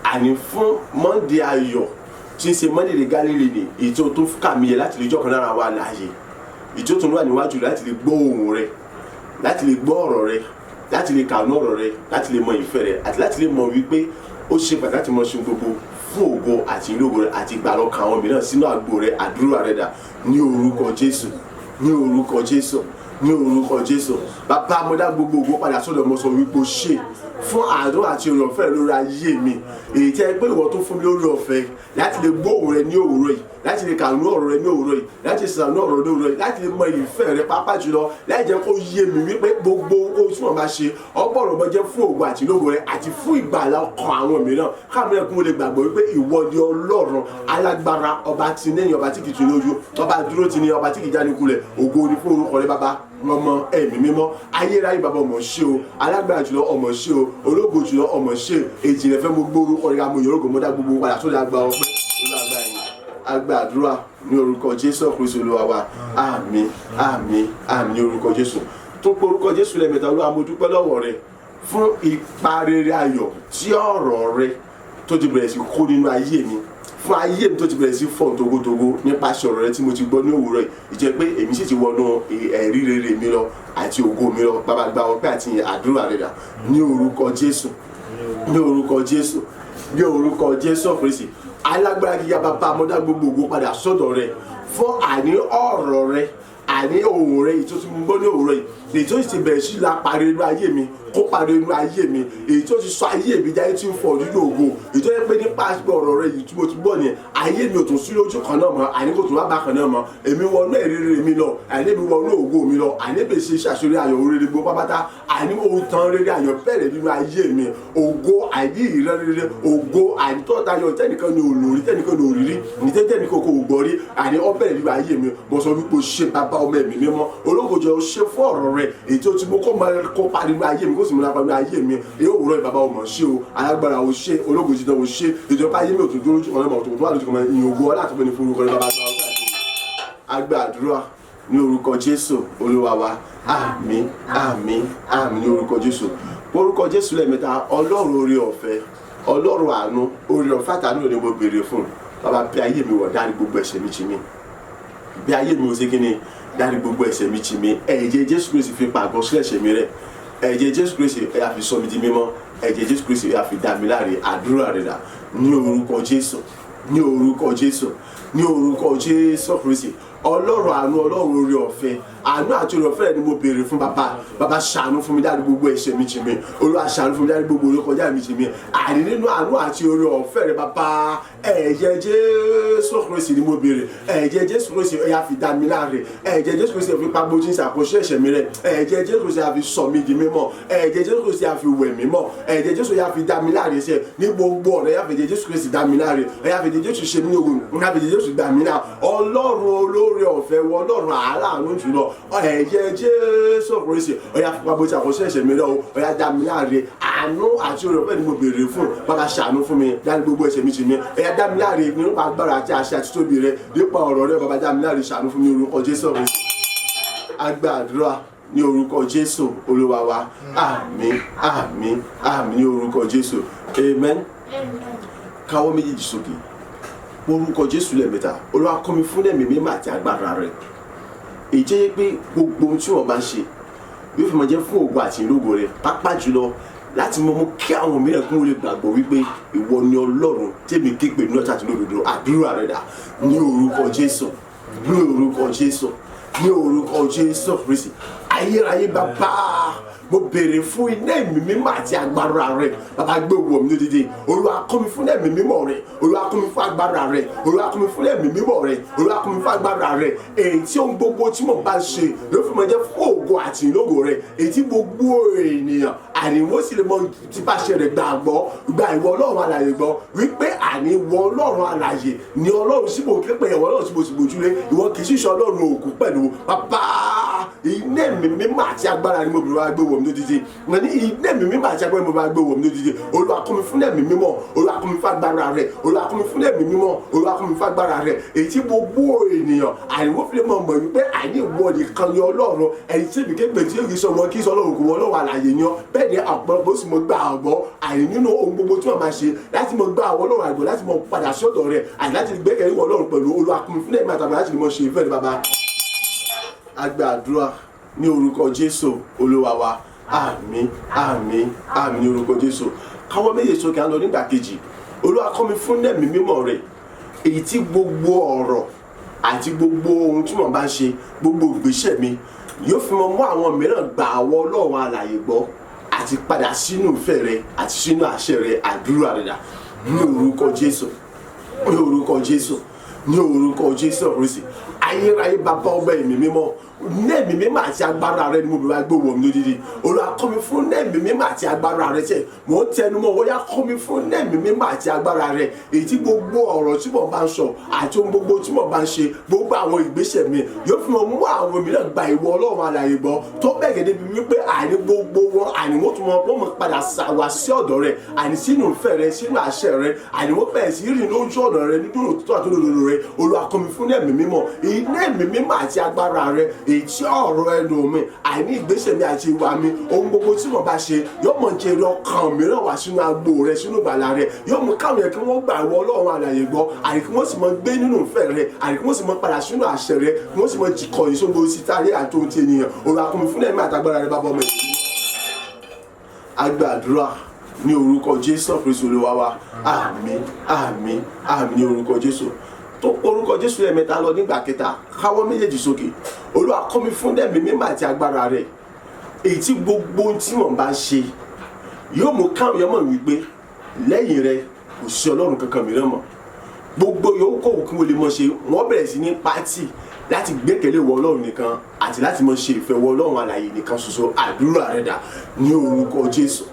àní fún Monday ayọ̀ tí ń ṣe Monday de Gálílì ni, èyí tó tún kà mí yẹ láti lè jọ́ kan lára wa láàyè, èyí tó tún wà níwájú rẹ̀ láti lè gbọ́ ohùn rẹ̀, láti lè gbọ́ ọ̀rọ̀ rẹ̀, láti lè kàánú ọ̀rọ̀ rẹ̀, láti lè mọ ìfẹ́ rẹ̀, àti láti lè mọ wípé ó ṣe pàtàkì láti mọ ṣe gbogbo fún ògo àti ìlógo rẹ̀ àti ìgbàlọ́ kan àwọn mìíràn sínú àgbo rẹ̀. Àdúrà rẹ̀ dà ní orúkọ Jésù, ní orúkọ Jésù, ní orúkọ Jésù. Bàbá, mo dá gbogbo ògo padà sọ́dọ̀. Mo sọ wípé ó ṣe fún àánú àti oore ọ̀fẹ́ lórí ayé mi, èyí tẹ́ pé ìwọ tó fún mi lórí ọ̀fẹ́ láti lè gbọ́ ohùn rẹ ní òwúrọ̀ yìí, láti lè kàánú ọ̀rọ̀ rẹ ní òwúrọ̀ yìí, láti sànú ọ̀rọ̀ ní òwúrọ̀ yìí, láti lè mọ ìfẹ́ rẹ, pàápàá jùlọ láì jẹ́ kó yé mi wípé gbogbo ohun tí wọ́n bá ṣe ọgbọ́n ọ̀rọ̀ jẹ́ fún ògo àti ìlógo rẹ àti fún ìgbàlà ọkàn àwọn mìíràn, káàmì ẹkún lè gbàgbọ́ wípé ìwọ ni Ọlọ́run alágbára, ọba tí lẹ́yìn, ọba tí kìí tún lójú, ọba dúró ti ní, ọba tí kìí jáde kulẹ̀. Ògo ni fún orúkọ rẹ, bàbá, ọmọ, ẹ̀mí mímọ́. Ayérayé, bàbá, ọmọ ṣe o. Alágbára jùlọ, ọmọ ṣe o. Ológo jùlọ, ọmọ ṣe. Èjì rẹ fẹ́ mo gbó orúkọ rẹ, mo yọrọ mo dá gbogbo padà sórí àgbà ọpẹ́ olùgbà ẹ̀yìn. Agbàdúrà ní orúkọ Jésù Kristu Olúwa wa. Àmín, àmín, àmín ní orúkọ Jésù. Tó pe orúkọ Jésù lẹ́ẹ̀mẹ́ta. Olúwa, mo dúpẹ́ lọ́wọ́ rẹ fún ipa rere ayọ̀ tí ọ̀rọ̀ rẹ tó ti bẹ̀rẹ̀ sí kó nínú ayé mi, fún ayé mi tó ti bẹ̀rẹ̀ sí fọ̀n togotogo nípasẹ̀ ọ̀rọ̀ rẹ tí mo ti gbọ́ ní òwúrọ̀ yìí, ìjẹ́ pé èmi sì ti wọnú ẹ̀rí rere mi lọ àti ògo mi lọ. Bàbá, gba ọpẹ́ àti àdúrà rẹ dà ní orúkọ Jésù, ní orúkọ Jésù, ní orúkọ Jésù Kristi. Alágbára gíga, bàbá, mo dá gbogbo ògo padà sọ́dọ̀ rẹ fún àní ọ̀rọ̀ rẹ, àní ohùn rẹ, èyí tó ti mú gbọ́ ní òwúrọ̀ yìí, èyí tó ti bẹ̀rẹ̀ sí la parí inú ayé mi, kó parí inú ayé mi, èyí tó ti sọ ayé mi jáde tí ń fọ nínú ògo, èyí tó yẹ pé nípa ọ̀rọ̀ rẹ yìí tí mo ti gbọ́ yẹn, ayé mi ò tún sí lójú kan náà mọ́, àní kò tún wá bákan náà mọ́. Èmi wọnú ìrírí mi lọ, àní èmi wọnú ògo mi lọ, àní èmi ṣe ṣàṣírí ayọ̀ oríire gbogbo pápátá, àní ohun tán rere ayọ̀ bẹ̀rẹ̀ nínú ayé mi. Ògo àìní ìrẹ́ rere, ògo àìní tó tayọ tẹ́nìkan ní olórí, tẹ́nìkan ní òrírí, ní tẹ́nìkan kò gbọ́ rí, àní ó bẹ̀rẹ̀ nínú ayé mi. Mo sọ wípé o ṣe, bàbá. Bàbá, ọmọ, ẹ̀mí mímọ́, ológo jẹ́ o ṣe fún ọ̀rọ̀ rẹ èyí tó ti mú kó máa kópa nínú ayé mi, kó sì múra nínú ayé mi. Yóò wúrọ̀, bàbá, ọmọ ṣe o, alágbára o ṣe, ológo jíjẹ o ṣe, ìjọba ayé mi ò tún dúró jù ọ̀nà tó wà lójú kan. Ìyìn, ògo, ọlá àti fún orúkọ rẹ, bàbá. A gba àdúrà ní orúkọ Jésù Olúwa wa. Àmín, àmín, àmín ní orúkọ Jésù. Orúkọ Jésù lẹ́ẹ̀mẹ́ta. Ọlọ́run oore ọ̀fẹ́, Ọlọ́run àánú, oore ọ̀fẹ́ àtàánú ni mo béèrè fún. Bàbá, bí ayé mi wọ̀, dárí gbogbo ẹ̀ṣẹ̀ mi jì mí. Bí ayé mi ò ṣe kíni, dárí gbogbo ẹ̀ṣẹ̀ mi jì mí. Ẹ̀jẹ̀ Jésù Kristi fi pa àkọsílẹ̀ ẹ̀ṣẹ̀ mi rẹ́. Ẹ̀jẹ̀ Jésù Kristi ẹ̀ á fi sọ mi di mímọ́. Ẹ̀jẹ̀ Jésù Kristi ẹ̀ á fi dá mi láre. Àdúrà rẹ̀ dà. Ní orúkọ Jésù, ní orúkọ Jésù, ní orúkọ Jésù Kristi. Ọlọ́run àánú, Ọlọ́run oore ọ̀fẹ́, àánú àti oore ọ̀fẹ́ rẹ̀ ni mo béèrè fún. Bàbá, bàbá, ṣàánú fún mi, dárí gbogbo ẹ̀ṣẹ̀ mi jì mí. Olúwa, ṣàánú fún mi, dárí gbogbo orí mi jì mí. Àní nínú àánú àti oore ọ̀fẹ́ rẹ̀, bàbá, ẹ̀jẹ̀ Jésù Kristi ni mo béèrè. Ẹ̀jẹ̀ Jésù Kristi, ó yá fi dá mi láre. Ẹ̀jẹ̀ Jésù Kristi fi pa gbójú ìṣàkóso ẹ̀ṣẹ̀ mi rẹ̀. Ẹ̀jẹ̀ Jésù Kristi á fi sọ mí di mímọ́. Ẹ̀jẹ̀ Jésù Kristi á fi wẹ̀ mí mọ́. Ẹ̀jẹ̀ Jésù yá fi dá mi láre ṣe ní gbogbo ọ̀nà. Yá fi ẹ̀jẹ̀ Jésù Kristi dá mi láre. Yá fi ẹ̀jẹ̀ Jésù ṣe mí ní ogun. Yá fi ẹ̀jẹ̀ Jésù gbà mí náà. Ọlọ́run olóore ọ̀fẹ́ wọ, Ọlọ́run aláàánú jùlọ, ẹ̀jẹ̀ Jésù Kristi, ó yá fi pa gbójú ìṣàkóso ẹ̀ṣẹ̀ mi rẹ̀ o. Ó yá dá mi láre. Àánú àti oore ọ̀fẹ́ ni mo béèrè fún. Bàbá, ṣàánú fún mi, dárí gbogbo ẹ̀ṣẹ̀ mi jì mí. Ó yá dá mi láre nípa agbára àti àṣẹ àti tóbi rẹ, nípa ọ̀rọ̀ rẹ. Bàbá, dá mi láre, ṣàánú fún mi, orúkọ Jésù Kristi. A gba àdúrà ní orúkọ Jésù Olúwa wa. Àmín, àmín, àmín ní orúkọ Jésù. Amen. Káwọ́ méjèèjì sókè, orúkọ Jésù lẹ́ẹ̀mẹ́ta. Olúwa, kọ́ mi fún ẹ̀mí mímọ́ àti agbára rẹ̀, èyí jẹ́ pé gbogbo ohun tí wọ́n bá ń ṣe yóò fi máa jẹ́ fún ògo àti ìlógo rẹ̀, pápá jùlọ láti mọ mú kí àwọn mìíràn kún lè gbàgbọ́ wípé ìwọ ni Ọlọ́run tèmi képe ní ọ̀tá àti lódodo. Àdúrà rẹ̀ dà. Ní orúkọ Jésù, ní orúkọ Jésù, ní orúkọ Jésù Kristi. Ayérayé bàbá, mo béèrè fún iná ẹ̀mí mímọ́ àti agbára rẹ̀. Bàbá, gbé wọ̀ mí lódìdí. Olúwa, kọ́ mi fún ẹ̀mí mímọ́ rẹ̀. Olúwa, kọ́ mi fún agbára rẹ̀. Olúwa, kọ́ mi fún ẹ̀mí mímọ́ rẹ̀. Olúwa, kọ́ mi fún agbára rẹ̀, èyí tí ohun gbogbo tí mo bá ṣe ló fi máa jẹ́ fún ògo àti ìlógo rẹ̀, èyí tí gbogbo ènìyàn àní wọ́n sì lè mọ tí bá ṣe rẹ̀ gbàgbọ́, gba ìwọ Ọlọ́run alààyè gbọ́, wípé àní ìwọ Ọlọ́run alààyè ni Ọlọ́run sí mo képe, ìwọ Ọlọ́run sí mo sì gbójúlé, ìwọ kì í sì ṣe Ọlọ́run òkú pẹ̀lú. Bàbá, iná ẹ̀mí mímọ́ àti agbára ni mo bèrè, wá gbé wọ̀ mí lódìdí. Mo ní iná ẹ̀mí mímọ́ àti agbára ni mo bá gbé wọ̀ mí lódìdí. Olúwa, kún mi fún ẹ̀mí mímọ́. Olúwa, kún mi fún agbára rẹ̀. Olúwa, kún mi fún ẹ̀mí mímọ́. Olúwa, kún mi fún agbára rẹ̀, èyí tí gbogbo ènìyàn àìwọ́ fi lè mọ̀ mọ̀ wípé àní ìwọ nìkan ni Ọlọ́run, ẹni tí èmi képe tí èyí sọ wọn kí sọ Ọlọ́run kò wọ́n lọ́wọ́ àlàyé ni ọ́. Bẹ́ẹ̀ ni ọ̀pọ̀lọpọ̀ sì mọ gbà ọ̀gbọ́ àní nínú ohun gbogbo tí wọ́n máa ṣe láti mọ gbà àwọn Ọlọ́run àgbọ̀, láti mọ padà sí ọ̀dọ̀ rẹ̀ àti láti gbẹ́kẹ̀lé ìwọ Ọlọ́run pẹ̀lú. Olúwa, kún mi fún ẹ̀mí àtàwọn láti mọ ṣe ìfẹ́ rẹ̀. Bàbá, a gba àdúrà ní orúkọ Jésù Olúwa wa. Àmín, àmín, àmín ní orúkọ Jésù. Káwọ́ méjèèjì sókè, à ń lọ nígbà kejì. Olúwa, kọ́ mi fún ẹ̀mí mímọ́ rẹ̀, èyí tí gbogbo ọ̀rọ̀ àti gbogbo ohun tí mo bá ń ṣe, gbogbo ìgbésẹ̀ mi yóò fi mọ mú àwọn mìíràn gba àwọn Ọlọ́run alààyè gbọ́ àti padà sínú ìfẹ́ rẹ àti sínú àṣẹ rẹ. Àdúrà rẹ dà. Ní orúkọ Jésù, ní orúkọ Jésù, ní orúkọ Jésù Kristi. Ayérayé bàbá, ọba, ẹ̀mí mímọ́, ní ẹ̀mí mímọ́ àti agbára rẹ ni mo bẹ̀rẹ̀ gbé wọ̀ mí lódìdí. Olúwa, kọ́ mi fún ní ẹ̀mí mímọ́ àti agbára rẹ tẹ̀ mò ń tẹnu mọ́. Wọ́n yá, kọ́ mi fún ní ẹ̀mí mímọ́ àti agbára rẹ, èyí tí gbogbo ọ̀rọ̀ tí mo bá ń sọ àti ohun gbogbo tí mo bá ń ṣe, gbogbo àwọn ìgbésẹ̀ mi yóò fi mọ mú àwọn mìíràn gba ìwọ Ọlọ́run alààyè gbọ́, tó bẹ́ẹ̀ gẹ́gẹ́ bí wípé àní gbogbo wọn àní wọ́n tún wọn mọ̀ padà wá sí ọ̀dọ̀ rẹ, àní sínú ìfẹ́ rẹ, sínú àṣẹ rẹ, àní wọ́n bẹ̀rẹ̀ sí rìn lójú ọ̀nà rẹ nínú òtítọ́ àti òdodo rẹ. Olúwa, kọ́ mi fún ní ẹ̀mí mímọ́, iná ẹ̀mí mímọ́ àti agbára rẹ, èyí tí ọ̀rọ̀ ẹnu mi, àìní ìgbésẹ̀ mi àti ìwà mi, ohun gbogbo tí mo bá ṣe yóò mọ̀ jẹ́rìí ọkàn mìíràn wá sínú agbo rẹ, sínú ìgbàlà rẹ, yóò mú káwọn yẹn kí wọ́n gbà wọ Ọlọ́run alààyè gbọ́, àní kí wọ́n sì mọ gbé nínú ìfẹ́ rẹ, àní kí wọ́n sì mọ padà sínú àṣẹ rẹ, kí wọ́n sì mọ jìkọ̀ yìí sógbó sítárí àti ohun ti ènìyàn. Olúwa, kún mi fún ẹ̀mí àtagbára rẹ. Bàbá, ọmọ ìlú, a gbàdúrà ní orúkọ Jésù Kristu Olúwa wa. Àmín, àmín, àmín ní orúkọ Jésù. Tó orúkọ Jésù lẹ́ẹ̀mẹ́ta lọ nígbà kẹta. Káwọ́ méjèèjì sókè. Olúwa, kọ́ mi fún ẹ̀mí mímọ́ àti agbára rẹ̀, èyí tí gbogbo ohun tí mò ń bá ṣe yóò mú káwọn yẹn mọ̀ wípé lẹ́yìn rẹ kò sí Ọlọ́run kankan mìíràn mọ́. Gbogbo yòówù kó wù kí wọ́n lè mọ̀ ṣe, wọ́n bẹ̀rẹ̀ sí ní pátì láti gbẹ́kẹ̀lé wọ Ọlọ́run nìkan àti láti mọ̀ ṣe ìfẹ́ wọ Ọlọ́run alààyè nìkan ṣoṣo. Àdúrà rẹ̀ dà. Ní orúkọ Jésù,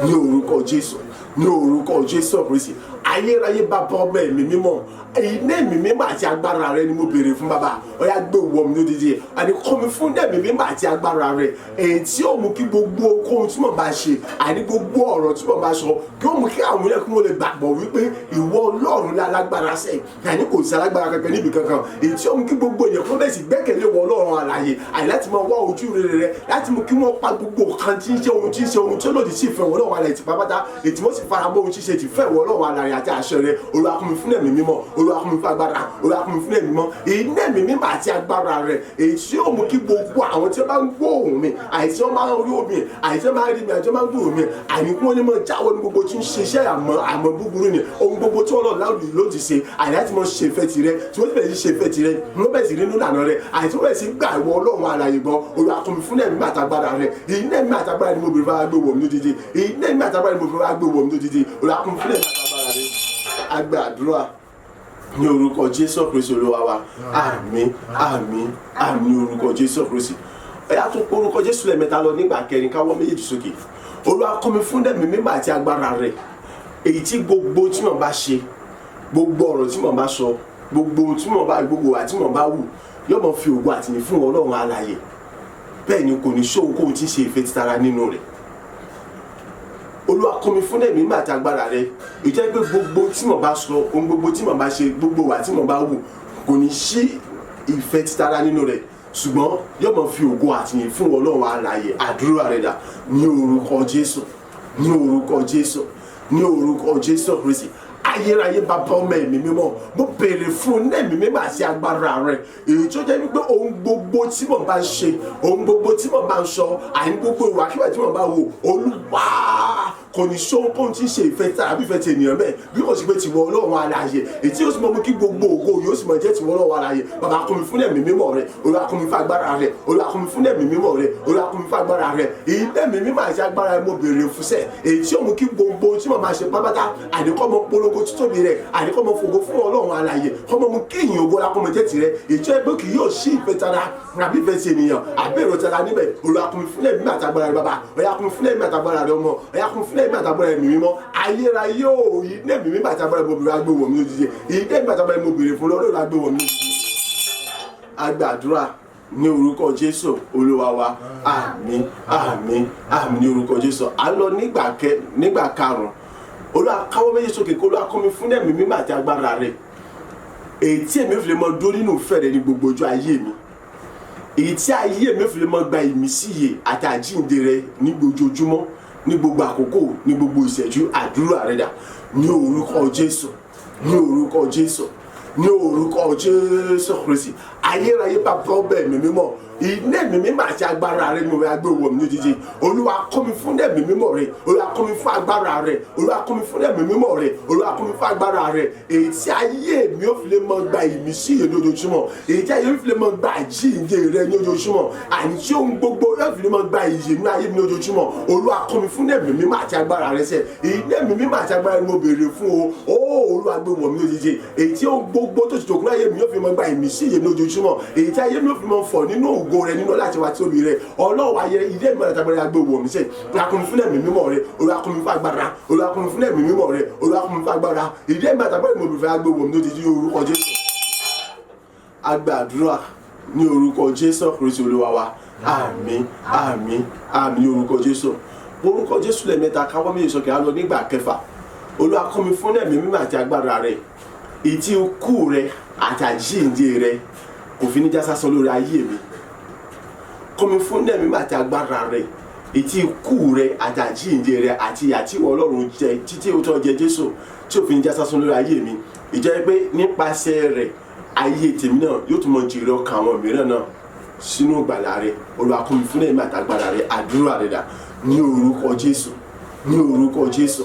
ní orúkọ Jésù, ní orúkọ Jésù Kristi. Ayérayé bàbá ọmọ ẹ̀mí mímọ́, iná ẹ̀mí mímọ́ àti agbára rẹ ni mo béèrè fún. Bàbá, ọ̀yá gbé wọ̀ mí lódìdí. Àní kọ́ mi fún ẹ̀mí mímọ́ àti agbára rẹ, èyí tí ó mú kí gbogbo ohun tí mo bá ṣe, àní gbogbo ọ̀rọ̀ tí mo bá sọ, kí ó mú kí àwọn ènìyàn kí wọ́n lè gbàgbọ́ wípé ìwọ Ọlọ́run la lágbára sẹ́, àní kò sí alágbára kankan níbi kankan, èyí tí ó mú kí gbogbo ènìyàn kó bẹ́ẹ̀ sì gbẹ́kẹ̀lé wọ Ọlọ́run alààyè, àní láti máa wá ojú rere rẹ, láti mú kí wọ́n pa gbogbo kan tí ń ṣe ohun tí ń ṣe ohun tí ó lòdì sí ìfẹ́ wọ Ọlọ́run alààyè tì pápátá, èyí tí wọ́n sì fara mọ́ ohun tí ń ṣe tìfẹ́ wọ Ọlọ́run alààyè àti àṣẹ rẹ. Olúwa kún mi fún ẹ̀mí mímọ́. Olúwa kún mi fún agbára. Olúwa kún mi fún ẹ̀mí mímọ́, èyí ní ẹ̀mí mímọ́ àti agbára rẹ, èyí tí ó mú kí gbogbo àwọn tí wọ́n bá ń gbọ́ ohùn mi, àyè tí wọ́n máa ń rí omi, àyè tí wọ́n máa ń rí mi, àyè tí wọ́n máa ń gbúrò mi, àyè kí wọ́n ní mọ̀ jáwọ́ ní gbogbo tí ń ṣe iṣẹ́ àmọ́ àmọ́ búburú ni, ohun gbogbo tí wọ́n lọ láwùjọ lòdì ṣe, àyè láti mọ̀ ṣe ìfẹ́ tirẹ̀, tí wọ́n ti bẹ̀rẹ̀ sí ṣe ìfẹ́ tirẹ̀, wọ́n bẹ̀rẹ̀ sí nínú ìlànà rẹ̀, àyè tí wọ́n bẹ̀rẹ̀ sí gbà ìwọ Ọlọ́run alààyè gbọ́. Olúwa kún mi fún ẹ̀mí àtàgbára rẹ̀. Èyí ní ẹ̀mí àtàgbára ni mo bèrè fún agbé wọ̀ mí lódìdí. Èyí ní ẹ̀mí àtàgbára ni mo bèrè fún agbé wọ̀ mí lódìdí. Olúwa kún mi fún ẹ̀mí àtàgbára rẹ̀. Agbàdúrà ní orúkọ Jésù Kristi Olúwa wa. Àmín, àmín, àmín ní orúkọ Jésù Kristi. Ẹ̀yà tún pé orúkọ Jésù lẹ́ẹ̀mẹ́ta lọ nígbà kẹrin, káwọ́ méjèèjì sókè. Olúwa kún mi fún ẹ̀mí mímọ́ àti agbára rẹ̀, èyí tí gbogbo tí mo bá ṣe, gbogbo ọ̀rọ̀ tí mo bá sọ, gbogbo tí mo bá, gbogbo àti mo bá wù, yóò mọ fi ògo àtìyìn fún Ọlọ́run alààyè. Bẹ́ẹ̀ ni kò ní sóhunkóhun tí ń ṣe ìfẹ́ títara nínú rẹ̀. Olúwa kún mi fún ẹ̀mí mímọ́ àti agbára rẹ̀, ìjẹ́ pé gbogbo tí mo bá sọ, ohun gbogbo tí mo bá ṣe, gbogbo wà tí mo bá wù, kò ní sí ìfẹ́ títara nínú rẹ̀, ṣùgbọ́n yóò mọ fi ògo àtìyìn fún Ọlọ́run alààyè. Àdúrà rẹ̀ dà ní orúkọ Jésù, ní orúkọ Jésù, ní orúkọ Jésù Kristi. Ayérayé bàbá ọmọ ẹ̀mí mímọ́, mo béèrè fún ẹ̀mí mímọ́ àti agbára rẹ̀, èyí tó jẹ́ wípé ohun gbogbo tí mo bá ń ṣe, ohun gbogbo tí mo bá ń sọ, àní gbogbo ìwàkiwà tí mo bá wò, Olúwa, kò ní sọ ohunkóhun tí ń ṣe ìfẹ́ tàbí àbí ìfẹ́ ti ènìyàn bẹ́ẹ̀, bí kò sí pé tìwọ Ọlọ́run alààyè, èyí tí yóò sì mọ mú kí gbogbo ògo yóò sì mọ jẹ́ tìwọ Ọlọ́run alààyè. Bàbá, kún mi fún ẹ̀mí mímọ́ rẹ̀. Olúwa, kún mi fún agbára rẹ̀. Olúwa, kún mi fún ẹ̀mí mímọ́ rẹ̀. Olúwa, kún mi fún agbára rẹ̀. Èyí ẹ̀mí mímọ́ àti agbára rẹ̀ mo béèrè fún sẹ́, èyí tí ó mú kí gbogbo tí mo máa ṣe pápátá, àníkọ́ mọ polongo títóbi rẹ̀, àníkọ́ mọ fògo fún Ọlọ́run alààyè, kọ́ mọ mú kí ìyìn ògo la kọ́ mọ jẹ́ tirẹ̀, èyí tí ó yẹ pé kì yóò sí ìfẹ́ tara àbí ìfẹ́ ti ènìyàn àbí èrò tara níbẹ̀. Olúwa, kún mi fún ẹ̀mí àti agbára rẹ̀. Bàbá, ọ̀yá, kún mi fún ẹ̀mí àti agbára rẹ̀. Ọmọ, ọ̀yá, kún mi fún ẹ̀mí àti agbára ẹ̀mí mímọ́. Ayérayé ò yí ní ẹ̀mí mímọ́ àti agbára mo bèrè, agbé wọ̀ mí lójijì. Èyí ní ẹ̀mí àti agbára mo bèrè fún lọ́dọ̀, agbé wọ̀ mí lójijì. Agbàdúrà ní orúkọ Jésù Olúwa wa. Àmín, àmín, àmín ní orúkọ Jésù. À ń lọ nígbà karùn-ún. Olúwa, káwọ́ méjì sókè kó Olúwa kún mi fún ẹ̀mí mímọ́ àti agbára rẹ̀, èyí tí èmi fi lè mọ dúró nínú ìfẹ́ rẹ̀ ní gbogbo ọjọ́ ayé mi, èyí tí ayé mi fi lè mọ gba ìmísí ìyè àti àjíǹde rẹ ní gbogbo ní gbogbo àkókò, ní gbogbo ìṣẹ́jú. Àdúrà rẹ dà ní orúkọ Jésù, ní orúkọ Jésù, ní orúkọ Jésù Kristi. Ayérayé bàbá ọbẹ̀ ẹ̀mí mímọ́, iná ẹ̀mí mímọ́ àti agbára rẹ ni mo fẹ́ gbé wọ̀ mí lójijì. Olúwa, kún mi fún ẹ̀mí mímọ́ rẹ. Olúwa, kún mi fún agbára rẹ. Olúwa, kún mi fún ẹ̀mí mímọ́ rẹ. Olúwa, kún mi fún agbára rẹ, èyí tí ayé mi ó fi lè mọ gba ìmísí yìí lójoojúmọ́, èyí tí ayé mi fi lè mọ gba àjíǹde rẹ ní ojoojúmọ́, àní tí ohun gbogbo yóò fi lè mọ gba ìyè ní ayé mi lójoojúmọ́. Olúwa, kún mi fún ẹ̀mí mímọ́ àti agbára rẹ sẹ́. Èyí ní ẹ̀mí mímọ́ àti agbára ni mo béèrè fún o. Ó Olúwa, gbé wọ̀ mí lójijì, èyí tí ohun gbogbo tó ti tòkun ayé mi yóò fi mọ gba ìmísí yìí lójoojúmọ́, èyí tí ayé mi yóò fi mọ fọ̀ nínú ògo rẹ, nínú láti wá tóbi rẹ. Ọlọ́wọ́ ayé ilé ìmọ̀ àti agbára gbé wọ̀ mí sẹ́. Olúwa, kún mi fún ẹ̀mí mímọ́ rẹ. Olúwa, kún mi fún agbára. Olúwa, kún mi fún ẹ̀mí mímọ́ rẹ. Olúwa, kún mi fún agbára. Ilé ìmọ̀ àti agbára mo fẹ́ gbé wọ̀ mí lójijì orúkọ Jésù. Agbàdúrà ní orúkọ Jésù Kristi Olúwa wa. Àmín, àmín, àmín ní orúkọ Jésù. Orúkọ Jésù lẹ́ẹ̀mẹ́ta, káwọ́ méjì sókè, á lọ nígbà kẹfà. Olúwa, kún mi fún ẹ̀mí mímọ́ àti agbára rẹ, èyí tí ikú rẹ àti àjíǹde rẹ kò fi ní já sásán lórí ayé mi. Kún mi fún ẹ̀mí mímọ́ àti agbára rẹ, èyí tí ikú rẹ àti àjíǹde rẹ àti ìyà tí ìwọ Ọlọ́run jẹ títí ó tọ́ jẹ Jésù tí ò fi ní já sásán lórí ayé mi, ìjẹ́ pé nípasẹ̀ rẹ̀ ayé tèmi náà yóò tún mọ jèrè ọkàn àwọn mìíràn náà sínú ìgbàlà rẹ. Olúwa, kún mi fún ẹ̀mí àtàgbàrà rẹ. Àdúrà rẹ dà ní orúkọ Jésù, ní orúkọ Jésù,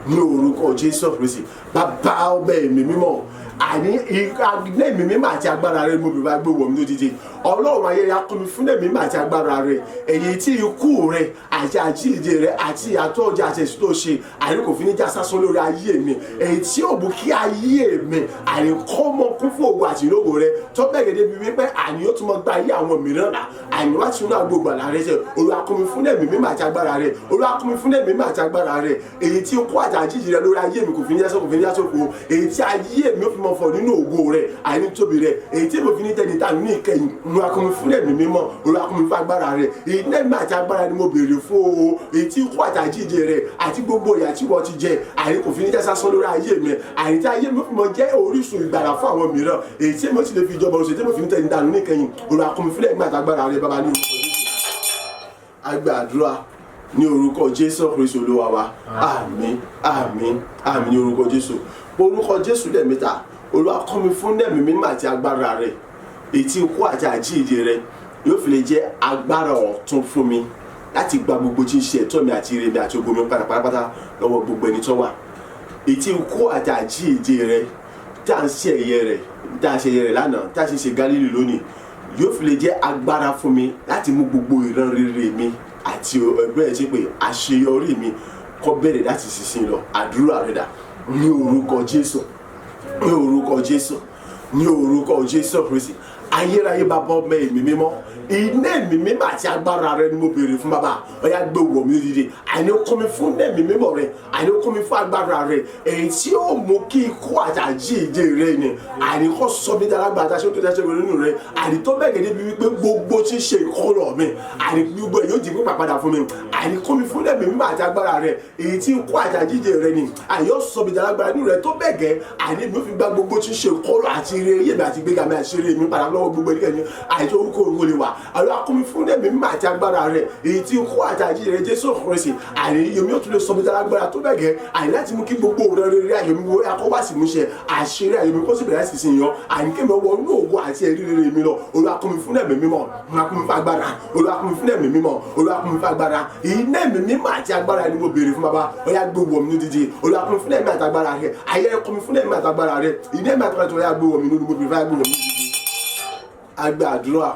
ní orúkọ Jésù Kristi. Bàbá ọbẹ̀ ẹ̀mí mímọ́. Àní ẹ̀mí mímọ́ àti agbára rẹ mo bèbá gbé wọ̀ mí lódìdí. Ọlọ́run ayé rẹ kún mi fún ẹ̀mí mímọ́ àti agbára rẹ, èyí tí ikú rẹ àti àjíǹde rẹ àti ìyàtọ̀ ọjà àti èso tó ṣe àní kò fi ní já sásán lórí ayé mi, èyí tí ò mú kí ayé mi àní kọ́ mọ́ kún fún ògo àti ìlógo rẹ tó bẹ́ẹ̀ gẹ́gẹ́ bí wípé àní ó tún mọ́ gba ayé àwọn mìíràn là àní wá tún náà gbogbo àlá rẹ jẹ. Olúwa kún mi fún ẹ̀mí mímọ́ àti agbára rẹ. Olúwa kún mi fún ẹ̀mí mímọ́ àti agbára rẹ, èyí tí ikú àti àjíǹde rẹ lórí ayé mi kò fi ní já sásán, kò fi ní já sófo, èyí tí ayé mi ó fi mọ fọ nínú ògo rẹ àní tóbi rẹ, èyí tí mo fi ní jẹni tá ní ìkẹyìn. Olúwa kún mi fún ẹ̀mí mímọ́, Olúwa kún mi fún agbára rẹ. Èyí ẹ̀mí àti agbára ni mo béèrè fún o, èyí tí ikú àti àjíǹde rẹ àti gbogbo ìyà tí wọ́n ti jẹ àní kò fi ní já sásán lórí ayé mi, àní tí ayé mi fi mọ jẹ́ orísun ìgbàlà fún àwọn mìíràn, èyí tí mo ti lè fi ìjọba oṣù tí mo fi ní tẹni dànù níkẹyìn. Olúwa kún mi fún ẹ̀mí àti agbára rẹ bàbá ní orúkọ Jésù. A gba àdúrà ní orúkọ Jésù Kristu Olúwa wa. Àmín, àmín, àmín ní orúkọ Jésù. Orúkọ Jésù lẹ́ẹ̀mẹ́ta. Olúwa kún mi fún ẹ̀mí mímọ́ àti agbára rẹ, èyí tí ikú àti àjíǹde rẹ yóò fi lè jẹ́ agbára ọ̀tun fún mi láti gba gbogbo tí ń ṣe ẹ̀tọ́ mi àti ire mi àti ògo mi padà pátápátá lọ́wọ́ gbogbo ẹni tó wà. Èyí tí ikú àti àjíǹde rẹ tá à ń ṣe ẹ̀yẹ rẹ̀, tá à ń ṣe ẹ̀yẹ rẹ̀ lánàá, tá à ń ṣe Gálílì lónìí, yóò fi lè jẹ́ agbára fún mi láti mú gbogbo ìran rere mi àti ẹgbẹ́ ẹ̀ ṣe pé àṣeyọrí mi kó bẹ̀rẹ̀ láti sísìn lọ. Àdúrà rẹ̀ dà ní orúkọ Jésù, ní orúkọ Jésù, ní orúkọ Jésù Kristi. Ayérayé bàbá ọmọ ẹ̀mí mímọ́, iná ẹ̀mí mímọ́ àti agbára rẹ ni mo béèrè fún bàbá. Ọ̀yá gbé wọ̀ mí dìde. Àní kún mi fún ẹ̀mí mímọ́ rẹ, àní kún mi fún agbára rẹ, èyí tí ó mú kí ikú àti àjíǹde rẹ ni àní kó sọ mí dára gbàdá ṣé ó tó dáṣẹ́ rẹ nínú rẹ, àní tó bẹ́ẹ̀ gẹ́gẹ́ bí wípé gbogbo tí ń ṣe ìkọlọ̀ mi àní gbogbo ẹ̀ yóò di pípa padà fún mi. Àní kún mi fún ẹ̀mí mímọ́ àti agbára rẹ, èyí tí ikú àti àjíǹde rẹ ni àní ó sọ mí dára gbàdá nínú rẹ tó bẹ́ẹ̀ gẹ́, àní mi ò fi gba gbogbo tí ń ṣe ìkọlọ̀ àti ire yé mi àti gbéga mi àti ṣeré mi padà lọ́wọ́ gbogbo ẹnikẹ́ni àti orúkọ òun lè wà. Àlọ́ kún mi fún ẹ̀mí mímọ́ àti agbára rẹ, èyí tí ikú àti àjíǹde rẹ Jésù Kristi, àní yomi ó tún lè sọ mi dára gbára tó bẹ́ẹ̀ gẹ́, àní láti mú kí gbogbo òun rere ayọ̀ mi wo akọ́ wá sí mú ṣe àṣírí ayọ̀ mi kó sì bẹ̀rẹ̀ sí sin yan, àní kí mi wọ inú ògo àti ẹ̀rí rere mi lọ. Olúwa kún mi fún ẹ̀mí mímọ́, Olúwa kún mi fún agbára, Olúwa kún mi fún ẹ̀mí mímọ́, Olúwa kún mi fún agbára. Iná ẹ̀mí mímọ́ àti agbára ni mo béèrè fún bàbá. Ọ̀yá gbé wọ̀ mí lódìdí. Olúwa kún mi fún ẹ̀mí àti agbára rẹ, ayé kún mi fún ẹ̀mí àti agbára rẹ, iná ẹ̀mí àti agbára rẹ, ọ̀yá gbé wọ̀ mí lódìdí, mo béèrè fún agbé wọ̀ mí lódìdí. A gba àdúrà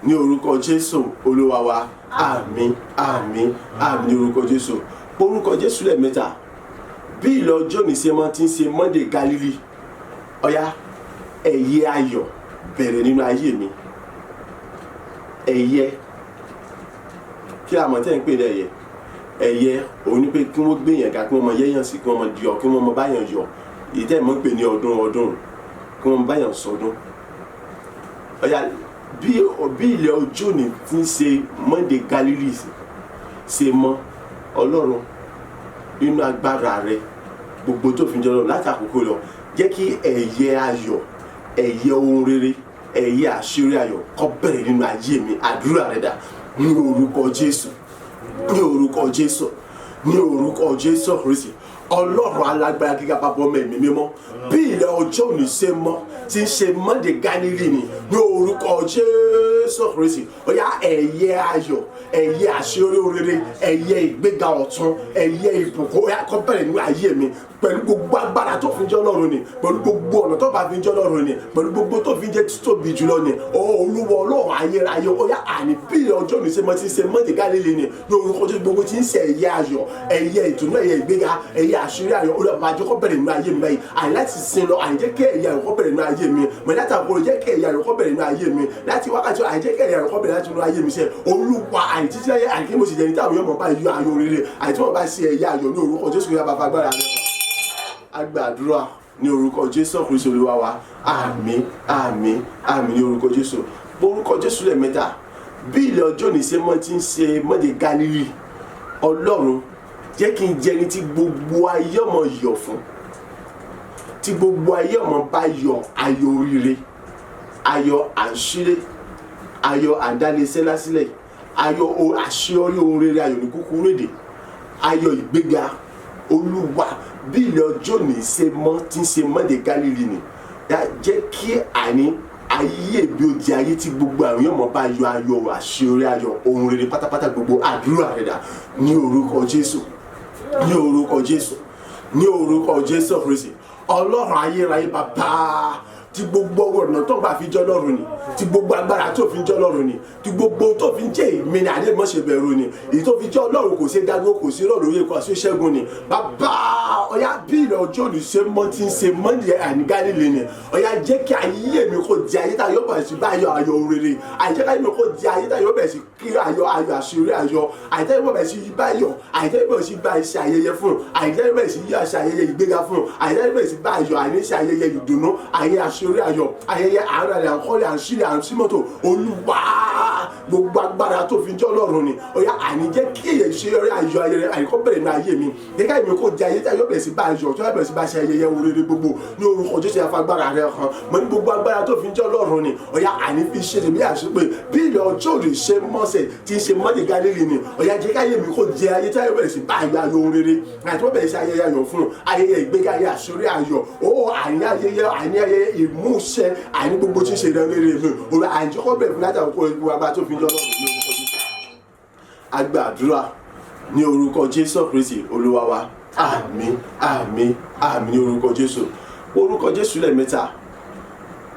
ní orúkọ Jésù Olúwa wa. Àmín, àmín, àmín ní orúkọ Jésù. Orúkọ Jésù lẹ́ẹ̀mẹ́ta. Bí ìlọ Jóni ṣe mọ́ ti ń ṣe Monday Gálílì, ọ̀yá ẹ̀yẹ ayọ̀ bẹ̀rẹ̀ nínú ayé mi. Ẹ̀yẹ kí àmọ́ tẹ́ ń pè ní ẹ̀yẹ? Ẹ̀yẹ òun ni pé kí wọ́n gbé yàn ga, kí wọ́n mọ yẹ́yàn sí, kí wọ́n mọ yọ, kí wọ́n mọ báyàn yọ. Èyí tẹ́ ẹ̀ mọ́ ń pè ní ọdún ọdún, kí wọ́n mọ báyàn sọdún. Ọ̀yá bí ilẹ̀ ọjọ́ òní ti ń ṣe Monday Gálílì ṣe mọ́, Ọlọ́run nínú agbára rẹ gbogbo tó fi jọ lọ láti àkókò lọ, jẹ́ kí ẹ̀yẹ ayọ̀, ẹ̀yẹ ohun rere, ẹ̀yẹ àṣírí ayọ̀ kó bẹ̀rẹ̀ nínú ayé mi. Àdúrà rẹ dà ní orúkọ Jésù, ní orúkọ Jésù, ní orúkọ Jésù Kristi. Ọlọ́run alágbára gíga bàbá ọmọ ẹ̀mí mímọ́, bí ilẹ̀ ọjọ́ òní ṣe mọ́ tí ń ṣe Monday Gálílì ni ní orúkọ Jésù Kristi. Ọ̀yá ẹ̀yẹ ayọ̀, ẹ̀yẹ àṣeyọrí rere, ẹ̀yẹ ìgbéga ọ̀tun, ẹ̀yẹ ìbùkún, ọ̀yá kó bẹ̀rẹ̀ nínú ayé mi pẹ̀lú gbogbo agbára tó fi ń jẹ́ Ọlọ́run ni, pẹ̀lú gbogbo ọ̀nà tó bá fi ń jẹ́ Ọlọ́run ni, pẹ̀lú gbogbo tó fi ń jẹ́ títóbi jùlọ ni. Olúwa Ọlọ́run ayérayé, ọ̀yá àní bí ilẹ̀ ọjọ́ òní ṣe mọ́ tí ń ṣe Monday Gálílì ni ní orúkọ Jésù. Gbogbo tí ń ṣe ẹ̀yẹ ayọ̀, ẹ̀yẹ ìdùnnú, ẹ̀yẹ ìgbéga, ẹ̀yẹ àṣírí ayọ̀, Olúwa máa jẹ́ kó bẹ̀rẹ̀ nínú ayé mi báyìí. Àní láti sin lọ, àní jẹ́ kí ẹ̀yẹ ayọ̀ kó bẹ̀rẹ̀ nínú ayé mi. Mọ̀ láti àkókò jẹ́ kí ẹ̀yẹ ayọ̀ kó bẹ̀rẹ̀ nínú ayé mi. Láti wákàtí àní jẹ́ kí ẹ̀yẹ ayọ̀ kó bẹ̀rẹ̀ láti inú ayé mi sẹ́. Olúwa àní títí ayé àní kí mo sì jẹ́ ní táwọn yóò mọ̀ bá yọ ayọ̀ rere, àní tí wọ́n bá ṣe ẹ̀yẹ ayọ̀ ní orúkọ Jésù Kristi bàbá agbára rẹ̀. A gba àdúrà ní orúkọ Jésù Kristi Olúwa wa. Àmín, àmín, àmín ní orúkọ Jésù. Orúkọ Jésù lẹ́ẹ̀mẹ́ta. Bí ilẹ̀ ọjọ́ òní ṣe mọ́ ti ń ṣe Monday Gálílì, Ọlọ́run jẹ́ kí n jẹ́ ẹni tí gbogbo ayé ọmọ yọ̀ fún, tí gbogbo ayé ọmọ bá yọ ayọ̀ oríire, ayọ̀ àṣírí, ayọ̀ àdálẹ́sẹ́ lásìlẹ̀, ayọ̀ àṣeyọrí ohun rere, ayọ̀ ní kúkúrú èdè, ayọ̀ ìgbéga. Olúwa bí ilẹ̀ ọjọ́ òní ṣe mọ́ tí ń ṣe Monday Gálílì ni, jẹ́ kí àní ayé bí ó di ayé tí gbogbo àwọn yóò mọ̀ bá yọ ayọ̀ àṣeyọrí, ayọ̀ ohun rere pátápátá gbogbo. Àdúrà rẹ̀ dà ní orúkọ Jésù, ní orúkọ Jésù, ní orúkọ Jésù Kristi. Ọlọ́run ayérayé bàbá, tí gbogbo ọ̀nà tó ń gbà fi jẹ́ Ọlọ́run ni, tí gbogbo agbára tó fi ń jẹ́ Ọlọ́run ni, tí gbogbo tó fi ń jẹ́ èmi ni àdé mọ́ ṣe bẹ̀rù ni, èyí tó fi jẹ́ Ọlọ́run kò ṣe dágbó, kò sí rọ̀lú orí kò sí ṣẹ́gun ni. Bàbá, ọ̀yá, bí ilẹ̀ ọjọ́ òní ṣe mọ́ ti ń ṣe mọ́ndé àní Gálílì ni, ọ̀yá, jẹ́ kí ayé mi kò di ayé tá yóò bẹ̀rẹ̀ sí bá ayọ̀ ayọ̀ rere, àìjẹ́ káyé mi kò di ayé tá yóò bẹ̀rẹ̀ sí kí ayọ̀ ayọ̀ àṣírí ayọ̀, àìjẹ́ yóò bẹ̀rẹ̀ sí bá ayọ̀, àìjẹ́ yóò bẹ̀rẹ̀ sí bá iṣẹ́ ayẹyẹ fún, àìjẹ́ yóò bẹ̀rẹ̀ sí yí àṣà ayẹyẹ ìgbéga fún, àìjẹ́ yóò bẹ̀rẹ̀ sí bá ayọ̀ àní iṣẹ́ ayẹyẹ ìdùnnú, ayẹyẹ àṣírí ayọ̀, ayẹyẹ àárẹ̀ rẹ̀, àkọọ́lẹ̀ àṣírí àṣímọ́tò. Olúwa, gbogbo agbára tó fi jẹ́ Ọlọ́run ni, ọ̀yá, àní jẹ́ kí èyí ṣe ọrẹ ayọ̀ ayẹyẹ àyíkọ́ bẹ̀rẹ̀ ní ayé mi, gẹ́gẹ́ mi kò di ayé tí ayọ̀ bẹ̀rẹ̀ sí bá ayọ̀, tí ayọ̀ bẹ̀rẹ̀ sí bá ṣe ayẹyẹ rere gbogbo ní orúkọ Jésù. Afagbára rẹ̀ hàn mọ́ ní gbogbo agbára tó fi jẹ́ Ọlọ́run ni, ọ̀yá, àní fi ṣe tèmi àṣepé bí ilẹ̀ ọjọ́ òde ṣe mọ́sẹ̀ tí ń ṣe mọ́dé Gálílì ni, ọ̀yá, jẹ́ káyé mi kò di ayé tí ayọ̀ bẹ̀rẹ̀ sí bá ayọ̀ ayọ̀ rere, àti wọ́n bẹ̀rẹ̀ sí ayẹyẹ ayọ̀ fún ayẹyẹ ìgbéga, ayẹyẹ àṣírí ayọ̀ ó àní ayẹyẹ, àní ayẹyẹ ìmúṣẹ, àní gbogbo tí ń ṣe rere mi òun àìjọkọ́ bẹ̀rẹ̀ fún láti àkókò gbogbo agbára tó fi jẹ́ Ọlọ́run ní orúkọ Jésù. A gbàdúrà ní orúkọ Jésù Kristi Olúwa wa. Àmín, àmín, àmín ní orúkọ Jésù. Orúkọ Jésù lẹ́ẹ̀mẹ́ta.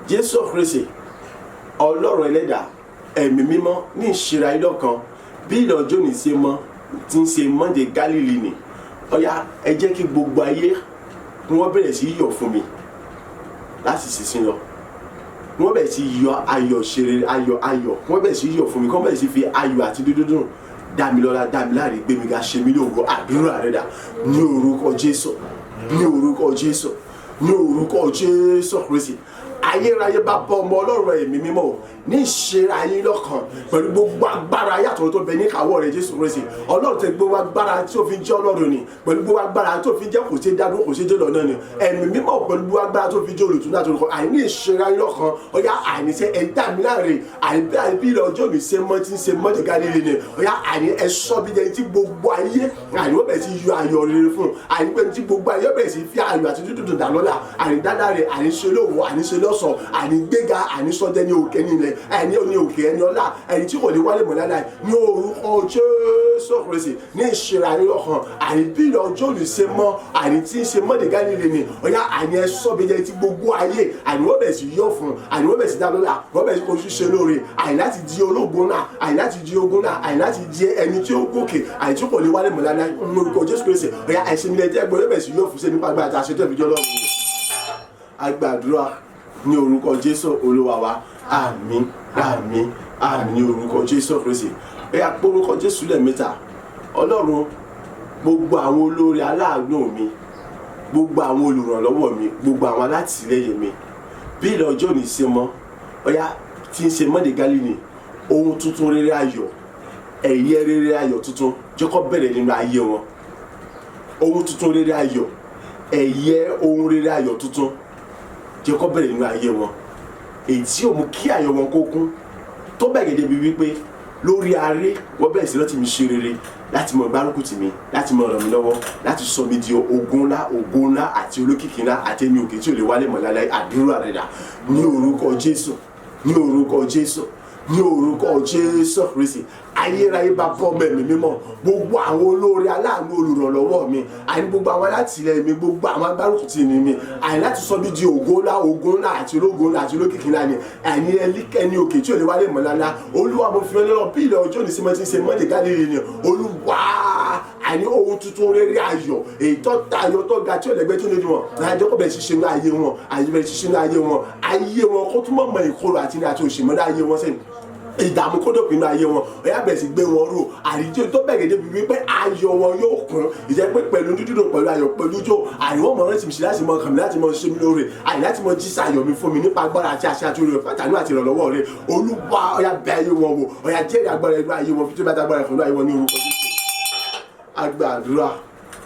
Jésù Kristi, Ọlọ́run ẹlẹ́dàá, Ẹ̀mí Mímọ́, ní ìṣera ilé kan bí ilẹ̀ ọjọ́ ní ṣe mọ́ tí ń ṣe mọ́ndé Gálílì ni, ọ̀yá, ẹ jẹ́ kí gbogbo ayé kí wọ́n bẹ̀rẹ̀ sí yọ̀ fún mi láti sísìn lọ, kí wọ́n bẹ̀rẹ̀ sí yọ ayọ̀ ṣeré ayọ̀ ayọ̀, kí wọ́n bẹ̀rẹ̀ sí yọ̀ fún mi, kí wọ́n bẹ̀rẹ̀ sí fi ayọ̀ àti dídùn dámilọ́lá, dámiláre, gbémiga, ṣe mí lógo. Àdúrà rẹ̀ dà ní orúkọ Jésù, ní orúkọ Jésù, ní orúkọ Jésù Kristi ayérayé. Bá bọ́ ọmọ Ọlọ́run, Ẹ̀mí Mímọ́ o, ní ìṣera ayé lọ́kàn pẹ̀lú gbogbo agbára yàtọ̀ tó bẹ ní ìkáwọ́ rẹ̀, Jésù Kristi Ọlọ́run, tẹ gbogbo agbára tí ó fi jẹ́ Ọlọ́run ni, pẹ̀lú gbogbo agbára tó fi jẹ́ kò ṣe dádúró, kò ṣe dé lọ́nà ni, Ẹ̀mí Mímọ́, pẹ̀lú gbogbo agbára tó fi jẹ́ olùtúnú àti olùkọ́, àìní ìṣera ayé lọ́kàn, ọ̀yá, àìníṣe ẹ̀dá mi láre, àìbí àìbí ilẹ̀ ọjọ́ mi ṣe mọ́ tí ń ṣe mọ́ Gálílì ni, ọ̀yá, àìní ẹ̀ṣọ́ bí jẹ́ tí gbogbo ayé àìní wọ́n bẹ̀rẹ̀ sí yọ ayọ̀ rere fún, àìní pé tí gbogbo ayé bẹ̀rẹ̀ sí fi ayọ̀ àti dúdú dà lọ́la, àìní dáadáa rẹ̀, àìní ṣe lóòwò, àìní ṣe lọ́sọ̀, àìní gbéga, àìní sọdẹ ní òkè nílẹ̀, àìní ní òkè ẹni ọlá, àìní tí kò ní wálé mọ́ láláì ní orúkọ Jésù Kristi. Ní ìṣera ayé lọ́kàn, àìní bí ilẹ̀ ọjọ́ òní ṣe mọ́, àìní tí ń ṣe mọ́ ní Gálílì ni, ọ̀yá, àìní ẹ̀ṣọ́ bí jẹ́ tí gbogbo ayé àìní wọ́n bẹ̀rẹ̀ sí yọ̀ fún, àìní wọ́n bẹ̀rẹ̀ sí dá lọ́la, wọ́n bẹ̀rẹ̀ sí kojú ṣe lóore, àìní láti di ológun náà, àìní láti di ogun náà, àìní láti di ẹni tí ó gòkè, àìní tí kò lè wálé mọ́ láláì ní orúkọ Jésù Kristi. Ọ̀yá, àìsí mi lẹ́jẹ́ gbọ́ bẹ̀rẹ̀ sí yọ̀ fún ṣe nípa agbára àti àṣetọ́ ìfijọ́ lọ́rùn. A gbàdúrà ní orúkọ Jésù Olúwa wa. Àmín, àmín, àmín ní orúkọ Jésù Kristi. Ẹ yá pé orúkọ Jésù lẹ́ẹ̀mẹ́ta. Ọlọ́run, gbogbo àwọn olórí aláàánú mi, gbogbo àwọn olùrànlọ́wọ́ mi, gbogbo àwọn alátìlẹ́yìn mi, bí ilẹ̀ ọjọ́ ní ṣe mọ́, ọ̀yá, tí ń ṣe mọ́dé Gálílì, ohun tuntun rere ayọ̀, ẹ̀yẹ rere ayọ̀ tuntun, jẹ́ kó bẹ̀rẹ̀ nínú ayé wọn. Ohun tuntun rere ayọ̀, ẹ̀yẹ ohun rere ayọ̀ tuntun, jẹ́ kó bẹ̀rẹ̀ nínú ayé wọn, èyí tí yóò mú kí ayọ̀ wọn kó kún tó bẹ̀rẹ̀ débi wípé lórí aré wọ́n bẹ̀rẹ̀ sí láti mi ṣe rere, láti mọ gbárùkù tì mí, láti mọ ràn mí lọ́wọ́, láti sọ mi di ogun ńlá, ogun ńlá àti olókìkí ńlá àti ẹni òkè tí ò lè wálé mọ́ láláì. Àdúrà rẹ̀ dà ní orúkọ Jésù, ní orúkọ Jésù, ní orúkọ Jésù Kristi ayérayé. Bá bọ́ mẹ́mí mímọ́, gbogbo àwọn olóore aláàánú olùrànlọ́wọ́ mi, àní gbogbo àwọn alátìlẹyìn mi, gbogbo àwọn agbárùkù ní mi, àní láti sọ mí di ògo ńlá, ògo ńlá àti ológo ńlá àti olókìkí ńlá ni, àní ẹni òkè tí ò lè wálé mọ́ lálá. Olúwa, mo fi ọlọ́run bí ilẹ̀ ọjọ́ òní sí mọ́ ti ń ṣe mọ́dé Gálílì ni, Olúwa, àní ohun tuntun rere ayọ̀, èyí tó tayọ, tó ga, tí ò lẹ́gbẹ́, tó lójú wọn, àjọ kò bẹ̀rẹ̀ ṣiṣẹ́ ní ayé wọn, àyè bẹ̀rẹ̀ ṣiṣẹ́ ní ayé wọn, ayé wọn kó túmọ̀ mọ ìkorò àti ní àti òṣèmọ́dá ayé wọn sẹ́yìn, ìdààmú kó dópin inú ayé wọn. Ọ̀yá, bẹ̀rẹ̀ sí gbé wọn ró àríjó tó bẹ̀rẹ̀ débi wípé ayọ̀ wọn yóò kún, ìjẹ́ pé pẹ̀lú dídùn, pẹ̀lú ayọ̀, pẹ̀lú jó, àìwọ́n mọ̀ rántí mi sí láti mọ kàn mí, láti mọ ṣe mí lóore, àì láti mọ jísà ayọ̀ mi fún mi nípa agbára àti àṣẹ àti oore pàtàkì àti ìrànlọ́wọ́ rẹ. Olúwa, ọ̀yá, bẹ̀ ayé wọn wò, ọ̀yá, jẹ́rìí agbára inú ayé wọn, fi tó bá agbára ìfọ̀nú ayé wọn ní orúkọ Jésù. A gbàdúrà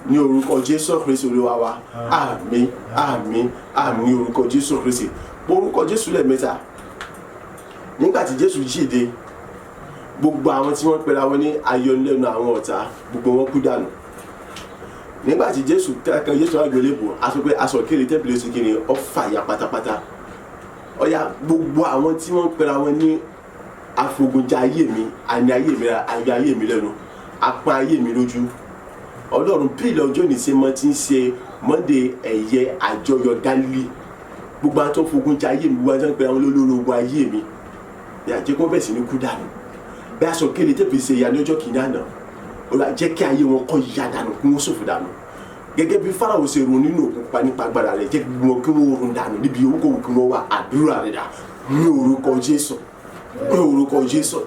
ní orúkọ Jésù Kristi Olúwa wa. Àmín, àmín, àmín ní orúkọ Jésù Kristi. Orúkọ Jésù lẹ́ẹ̀mẹ́ta. Nígbà tí Jésù jíde, gbogbo àwọn tí wọ́n pera wọn ní ayọnilẹ́nu àwọn ọ̀tá, gbogbo wọn kú dànù. Nígbà tí Jésù kankan, Jésù àgbélébù, a sọ pé aṣọ kéde tẹ́pìlì oṣù kìíní ó fàya pátápátá. Ọ̀yá, gbogbo àwọn tí wọ́n pera wọn ní afogunjà ayé mi, àní ayé mi, ayé ayé mi lẹ́nu, apá ayé mi lójú, Ọlọ́run, bí ilẹ̀ ọjọ́ ìníṣẹ́ mọ́ ti ń ṣe Monday ẹ̀yẹ àjọyọ̀ Gálílì. Gbogbo àwọn tó fogun jẹ ayé mi, gbogbo àwọn tó ń pe àwọn olólórí ogun ayé mi, ní àjẹ́ kó bẹ̀ sí ní kú dànù. Bí aṣọ kéde tẹ́pẹ́ ṣe ìyá ní ọjọ́ kìíní àná, Olúwa jẹ́ kí ayé wọn kọ́ ya dànù, kí wọ́n ṣòfò dànù. Gẹ́gẹ́ bí Fáráò ṣe run nínú òkun pupa nípa agbára rẹ̀, jẹ́ kí wọ́n kí wọ́n run dànù níbi orúkọ kí wọ́n wà. Àdúrà rẹ̀ dà ní orúkọ Jésù, ní orúkọ Jésù,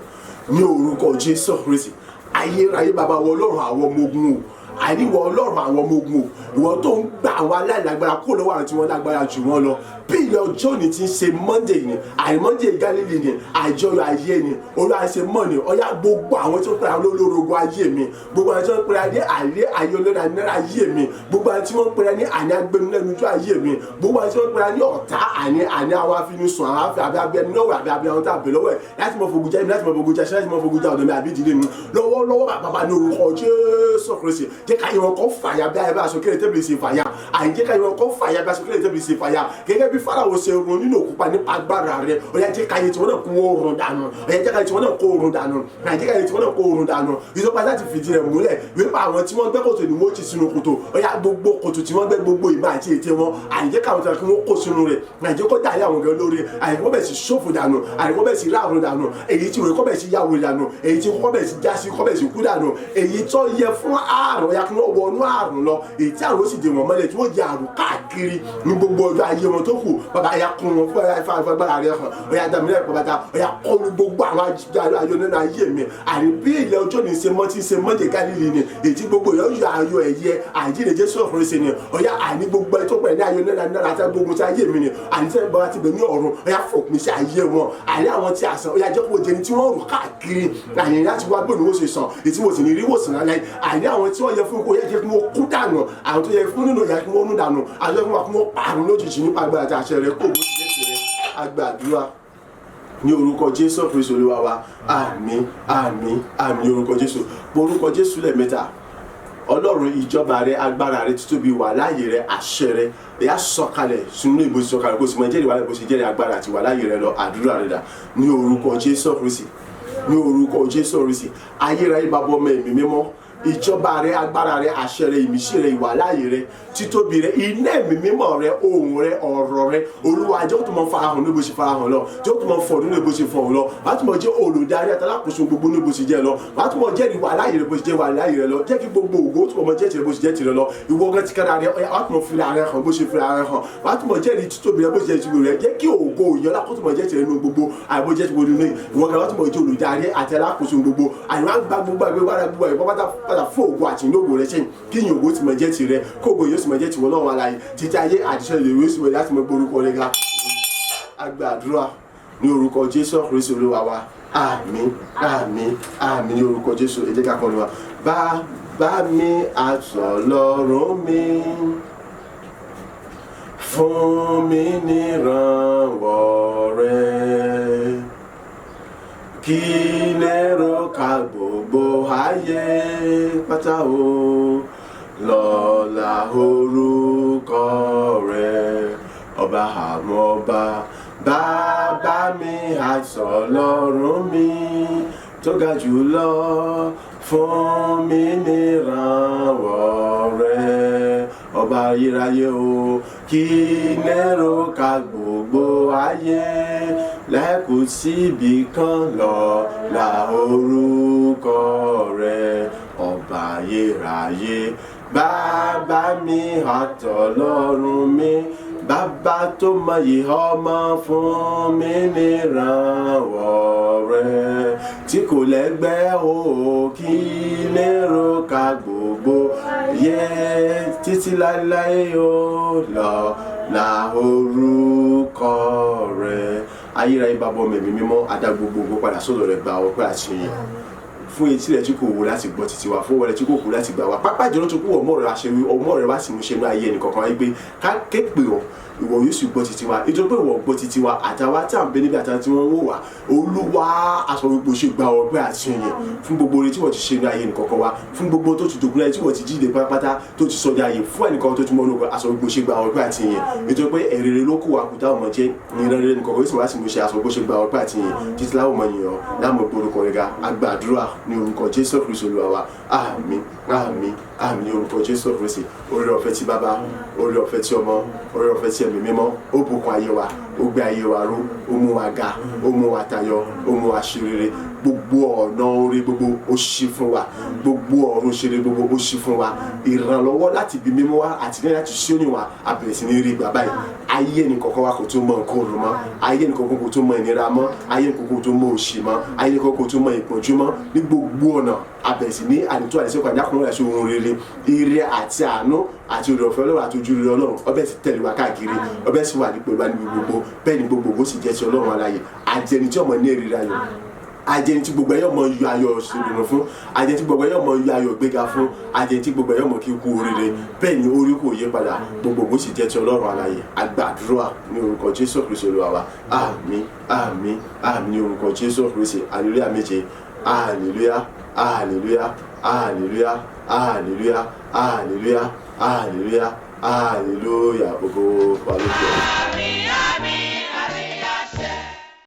ní orúkọ Jésù Kristi. Ayérayé bàbá wọ Ọlọ́run àwọn ọmọ ogun o, àníwọ̀ Ọlọ́run àwọn ọmọ ogun o, ìwọ tó ń gba àwọn aláìlágbára kúrò lọ́wọ́ àwọn tí wọ́n lágbára jù wọ́n lọ. Bí ilẹ̀ ọjọ́ òní ti ń ṣe Monday ni, àì Monday Gálílì ni, àjọyọ̀ ayé ni, Olúwa ṣe mọ̀ ni. Ọ̀yá gbogbo àwọn tó ń pera olórogún ayé mi, gbogbo àwọn tó ń pera ní àlé ayé olóra náírà ayé mi, gbogbo àwọn tí wọ́n ń pera ní àní agbẹnulẹ́nujú ayé mi, gbogbo àwọn tí wọ́n ń pera ní ọ̀tá àní àní àwọn afinusùn, àwọn afẹ́ àbí abẹ́ni lọ́wọ́ àbí abẹ́ àwọn tá a bẹ̀ lọ́wọ́ ẹ̀ láti mọ fogun jẹ́ mi, láti mọ fogun jẹ́ láti mọ fogun jẹ́ ọ̀dọ̀ mi àbí ìdílé mi lọ́wọ́lọ́wọ́. Bàbá, ní orúkọ Jésù Kristi, jẹ́ ká ìwọ̀n kan fàyà bí ayé bá aṣọ kéré tẹ́bìlì ṣe fàyà. Àyè jẹ́ ká ìwọ̀n kan fàyà bí aṣọ kéré tẹ́bìlì ṣe fàyà. Gẹ́gẹ́ bí Fáráò ṣe run nínú òkúpa nípa agbára rẹ̀, ó yá jẹ́ ká ayé tiwọn náà kó oorun dànù. Ó yá jẹ́ ká ayé tiwọn náà kó oorun dànù. Àyè jẹ́ ká ayé tiwọn náà kó oorun dànù. Ìjọba láti fìdí rẹ̀ múlẹ̀ wípé àwọn tí wọ́n gbẹ́ kòtò ni wọ́n ti sínú kòtò. Ó yá gbogbo kòtò tí wọ́n gbẹ́, gbogbo ìmọ̀ àti ète wọn, àyè jẹ́ káwọn tí wọ́n kó sínú rẹ̀. Àyè jẹ́ kó dà yà wọ́n gan lórí. Àyè kó bẹ̀ sí ṣòfò dànù. Àyè kó bẹ̀ sí ráàrùn dànù. Èyí tí wọ́n kó bẹ̀ sí yàwó dànù. Èyí tí kó bẹ̀ sí jásí kó bẹ̀ sí kú dànù. Èyí tó yẹ fún àrùn, ó yá kí wọ́n wọnú àrùn lọ, èyí tí àrùn ó sì dè wọ́n mọ́lẹ̀, tí wọ́n jẹ àrùn káàkiri ní gbogbo ọjọ́ ayé wọn tó kù. Bàbá, ẹ̀yà kún wọn fún ẹ̀yà ìfagbára rẹ̀ hàn. Ó yá dàmílẹ̀ pàpàtà. Ó yá kọlu gbogbo àwọn ayọ̀ nínú ayé mi. Àní bí ilẹ̀ ọjọ́ ní ṣe mọ́ tí ṣe mọ́jẹ̀ Gálílì ni, èyí tí gbogbo yóò yọ ayọ̀ ẹ̀yẹ àjíǹde Jésù ọ̀fun ṣe ni. Ó yá àní gbogbo ẹ̀ tó pẹ̀ ní ayọ̀ nínú náírà àti gbogbo tí ayé mi ni, àní tẹ́ bọ́ láti bẹ̀ ní ọ̀run, ó yá fòpin sí ayé wọn. Àní àwọn tí àṣà, ó yá jẹ́ kó jẹni tí wọ́n rù káàkiri, àní láti wá gbóni wọ́n ṣe sàn, èyí tí wọ́n sì ní rí wòsàn lálẹ́. Àní àwọn tí wọ́n yẹ fún kó yẹ kí wọ́n kú dànù, àwọn tó yẹ fún nínú yẹ kí wọ́n nú dànù, àwọn tó yẹ fún wa kí wọ́n parun lójijì nípa agbára àti àṣẹ rẹ. Kó bó ti jẹ́ tirẹ̀. Agbàdúrà ní orúkọ Jésù Kristu Olúwa wa. Àmín, àmín, àmín ní orúkọ Jésù. Bọ orúkọ Jésù lẹ́ẹ̀mẹ́ta. Ọlọ́run, ìjọba rẹ, agbára rẹ, títóbi, wà láàyè rẹ, àṣẹ rẹ, ẹ̀yà sọ̀kalẹ̀ sínú ìbò, sọ̀kalẹ̀ kó sì mọ jẹ́rìí wàhálà bó ṣe jẹ́rìí agbára àti wà láàyè rẹ lọ. Àdúrà rẹ dà ní orúkọ Jésù Kristi, ní orúkọ Jésù Kristi. Ayérayé bàbá, ọmọ, ẹ̀mí mímọ́, ìjọba rẹ, agbára rẹ, àṣẹ rẹ, ìmísí rẹ, ìwàláàyè rẹ, títóbi rẹ, iná ẹ̀mí mímọ́ rẹ, ohùn rẹ, ọ̀rọ̀ rẹ, Olúwa, jẹ́ kó tó mọ farahàn ní bó ṣe farahàn lọ, jẹ́ kó tó mọ fọ̀ nínú bó ṣe fọ̀ lọ. Wàá tó mọ jẹ́ olùdarí àtàlákòóso gbogbo ní bó ṣe jẹ́ lọ. Wàá tó mọ jẹ́ ìwàláàyè rẹ bó ṣe jẹ́ ìwàláàyè rẹ lọ. Jẹ́ kí gbogbo ògo tó mọ jẹ́ tirẹ̀ bó ṣe jẹ́ tirẹ̀ lọ. Ìwọ gan ti kára rẹ, wàá tó mọ fira rẹ hàn bó ṣe fira rẹ hàn. Wàá tó mọ jẹ́ ní títóbi rẹ bó ṣe jẹ́ títóbi rẹ. Jẹ́ kí ògo ìyọlá kó tó mọ jẹ́ tirẹ̀ nínú gbogbo àìbó jẹ́ ti gbogbo nínú. Ìwọ gan wàá tó mọ jẹ́ olùdarí àti alákòóso gbogbo. Àyè gba gbogbo àgbẹ̀ wàrà gbogbo àyè pátá padà fún ògo àti ìlógo rẹ sẹ́yìn, kí ìyìn ògo ti mọ jẹ́ tirẹ̀, kó ògo yóò sì mọ jẹ́ tiwọ́ lọ́wọ́ aláyé títí ayé àdìsẹ́ ìlú yóò sì mọ láti mọ gbórúkọ rẹ ga. Agbàdúrà ní orúkọ Jésù Kristi Olúwa wa. Àmín, àmín, àmín ní orúkọ Jésù. Ẹ jẹ́ ká kọrin wa. Bàbá mi àtọlọ́run mi, fún mi nírànwọ́ rẹ, kí lérò ká gbogbo ayé pátá o, lọ́lá orúkọ rẹ, ọba àwọn ọba. Bàbá mi àtọlọ́run mi tó ga jùlọ, fún mi nírànwọ́ rẹ, ọba ayérayé o, kí lérò ká gbogbo ayé lẹ́kùn síbi kan, lọ́lá orúkọ rẹ, ọba ayérayé. Bàbá mi àtọlọ́run mi, bàbá tó mọyì ọmọ, fún mi nírànwọ́ rẹ tí kò lẹ́gbẹ́ o, kí lérò ká gbogbo yẹ títí láéláé o, lọ́lá orúkọ rẹ. Ayérayé bàbá, ọmọ, ẹ̀mí mímọ́, adá gbogbo padà sọ́dọ̀ rẹ̀. Gba ọpẹ́ àti ìyìn fún etí rẹ̀ tí kò wò láti gbọ́ títí wa, fún wọlé tí kò kú láti gbà wá, pápá ìjọba tó kú ọmọ rẹ̀ wá ṣe ọmọ rẹ̀ wá sì mú ṣe ní ayé ẹnìkọ̀ọ̀kan wáyé pé ká ké pè ọ́, ìwọ yóò sì gbọ́ títí wa. Nítorí pé ìwọ gbọ́ títí wa, àtàwa tí à ń bẹ níbi, àtàwọn tí wọ́n ń wò wá, Olúwa, aṣọ gbogbo ṣe gba ọpẹ́ àti ìyìn fún gbogbo oore tí wọ́n ti ṣe ní ayé ẹnìkọ̀ọ̀kan wa, fún gbogbo tó ti dògún láyé, tí wọ́n ti jíde pátápátá, tó ti sọdá ayé fún ẹnìkan tó ti mọ ológun, aṣọ gbogbo ṣe gba ọpẹ́ àti ìyìn. Nítorí pé èrè ló kó wa kù táwọn ọmọ jẹ́ ìran rere nìkọ̀ọ̀kan yóò sì wá sí mo ṣe aṣọ gbogbo ṣe gba ọpẹ́ àti ìyìn títí láwọn ọmọ yìnyín láwọn gbórúkọ rẹ̀ ga. Agbàdúrà. Ní orúkọ Jésù Kristi Olúwa wa, àmín, àmín, àmín. Ní orúkọ Jésù Kristi, oore ọ̀fẹ́ ti Bàbá, oore ọ̀fẹ́ ti Ọmọ, oore ọ̀fẹ́ ti Ẹ̀mí Mímọ́, ó bùkún ayé wa, ó gbé ayé wa ró, ó mú wa ga, ó mú wa tayọ, ó mú wa ṣe rere. Gbogbo ọ̀nà oore gbogbo, ó ṣí fún wa. Gbogbo ọ̀run ṣe rere gbogbo, ó ṣí fún wa. Ìrànlọ́wọ́ láti ibi mímọ́ wá àti ní láti Síónì wá, a bẹ̀rẹ̀ sí ní rí gbà báyìí. Ayé ẹnì kọ̀ọ̀kan wa kò tún mọ nǹkan òru mọ́. Ayé ẹnì kọ̀ọ̀kan kò tún mọ ìnira mọ́. Ayé ẹnì kọ̀ọ̀kan kò tún mọ òṣì mọ́. Ayé ẹnì kọ̀ọ̀kan kò tún mọ ìpọ́njú mọ́. Ní gbogbo ọ̀nà, a bẹ̀rẹ̀ sí ní àdìtú àdìsẹ́kọ̀ àdìkùnrin àti ohun rere. Ire àti àánú àti oore ọ̀fẹ́ Ọlọ́run àti ojú rere Ọlọ́run ọbẹ̀ sì tẹ̀lé wa káàkiri, ọbẹ̀ sì wà ní pẹ̀lú wa níbi gbogbo. Bẹ́ẹ̀ ni gbogbo ògo sì jẹ́ ti Ọlọ́run alààyè. Àjẹni tí ọmọ ní èrè ayọ̀, ajẹni tí gbogbo ẹyọ mọ yọ ayọ̀ ìdùnnú fún, ajẹni tí gbogbo ẹyọ mọ yọ ayọ̀ gbéga fún, ajẹni tí gbogbo ẹyọ mọ kí kú oríire. Bẹ́ẹ̀ ni orí kò yé padà. Gbogbo ògo sì jẹ́ ti Ọlọ́run alààyè. A gbàdúrà ní orúkọ Jésù Kristi Olúwa wa, àmín, àmín, àmín. Ní orúkọ Jésù Kristi, hallelujah méje. Hallelujah, hallelujah, hallelujah, hallelujah, hallelujah, hallelujah, hallelujah. Ògo wà lókè ọ̀run.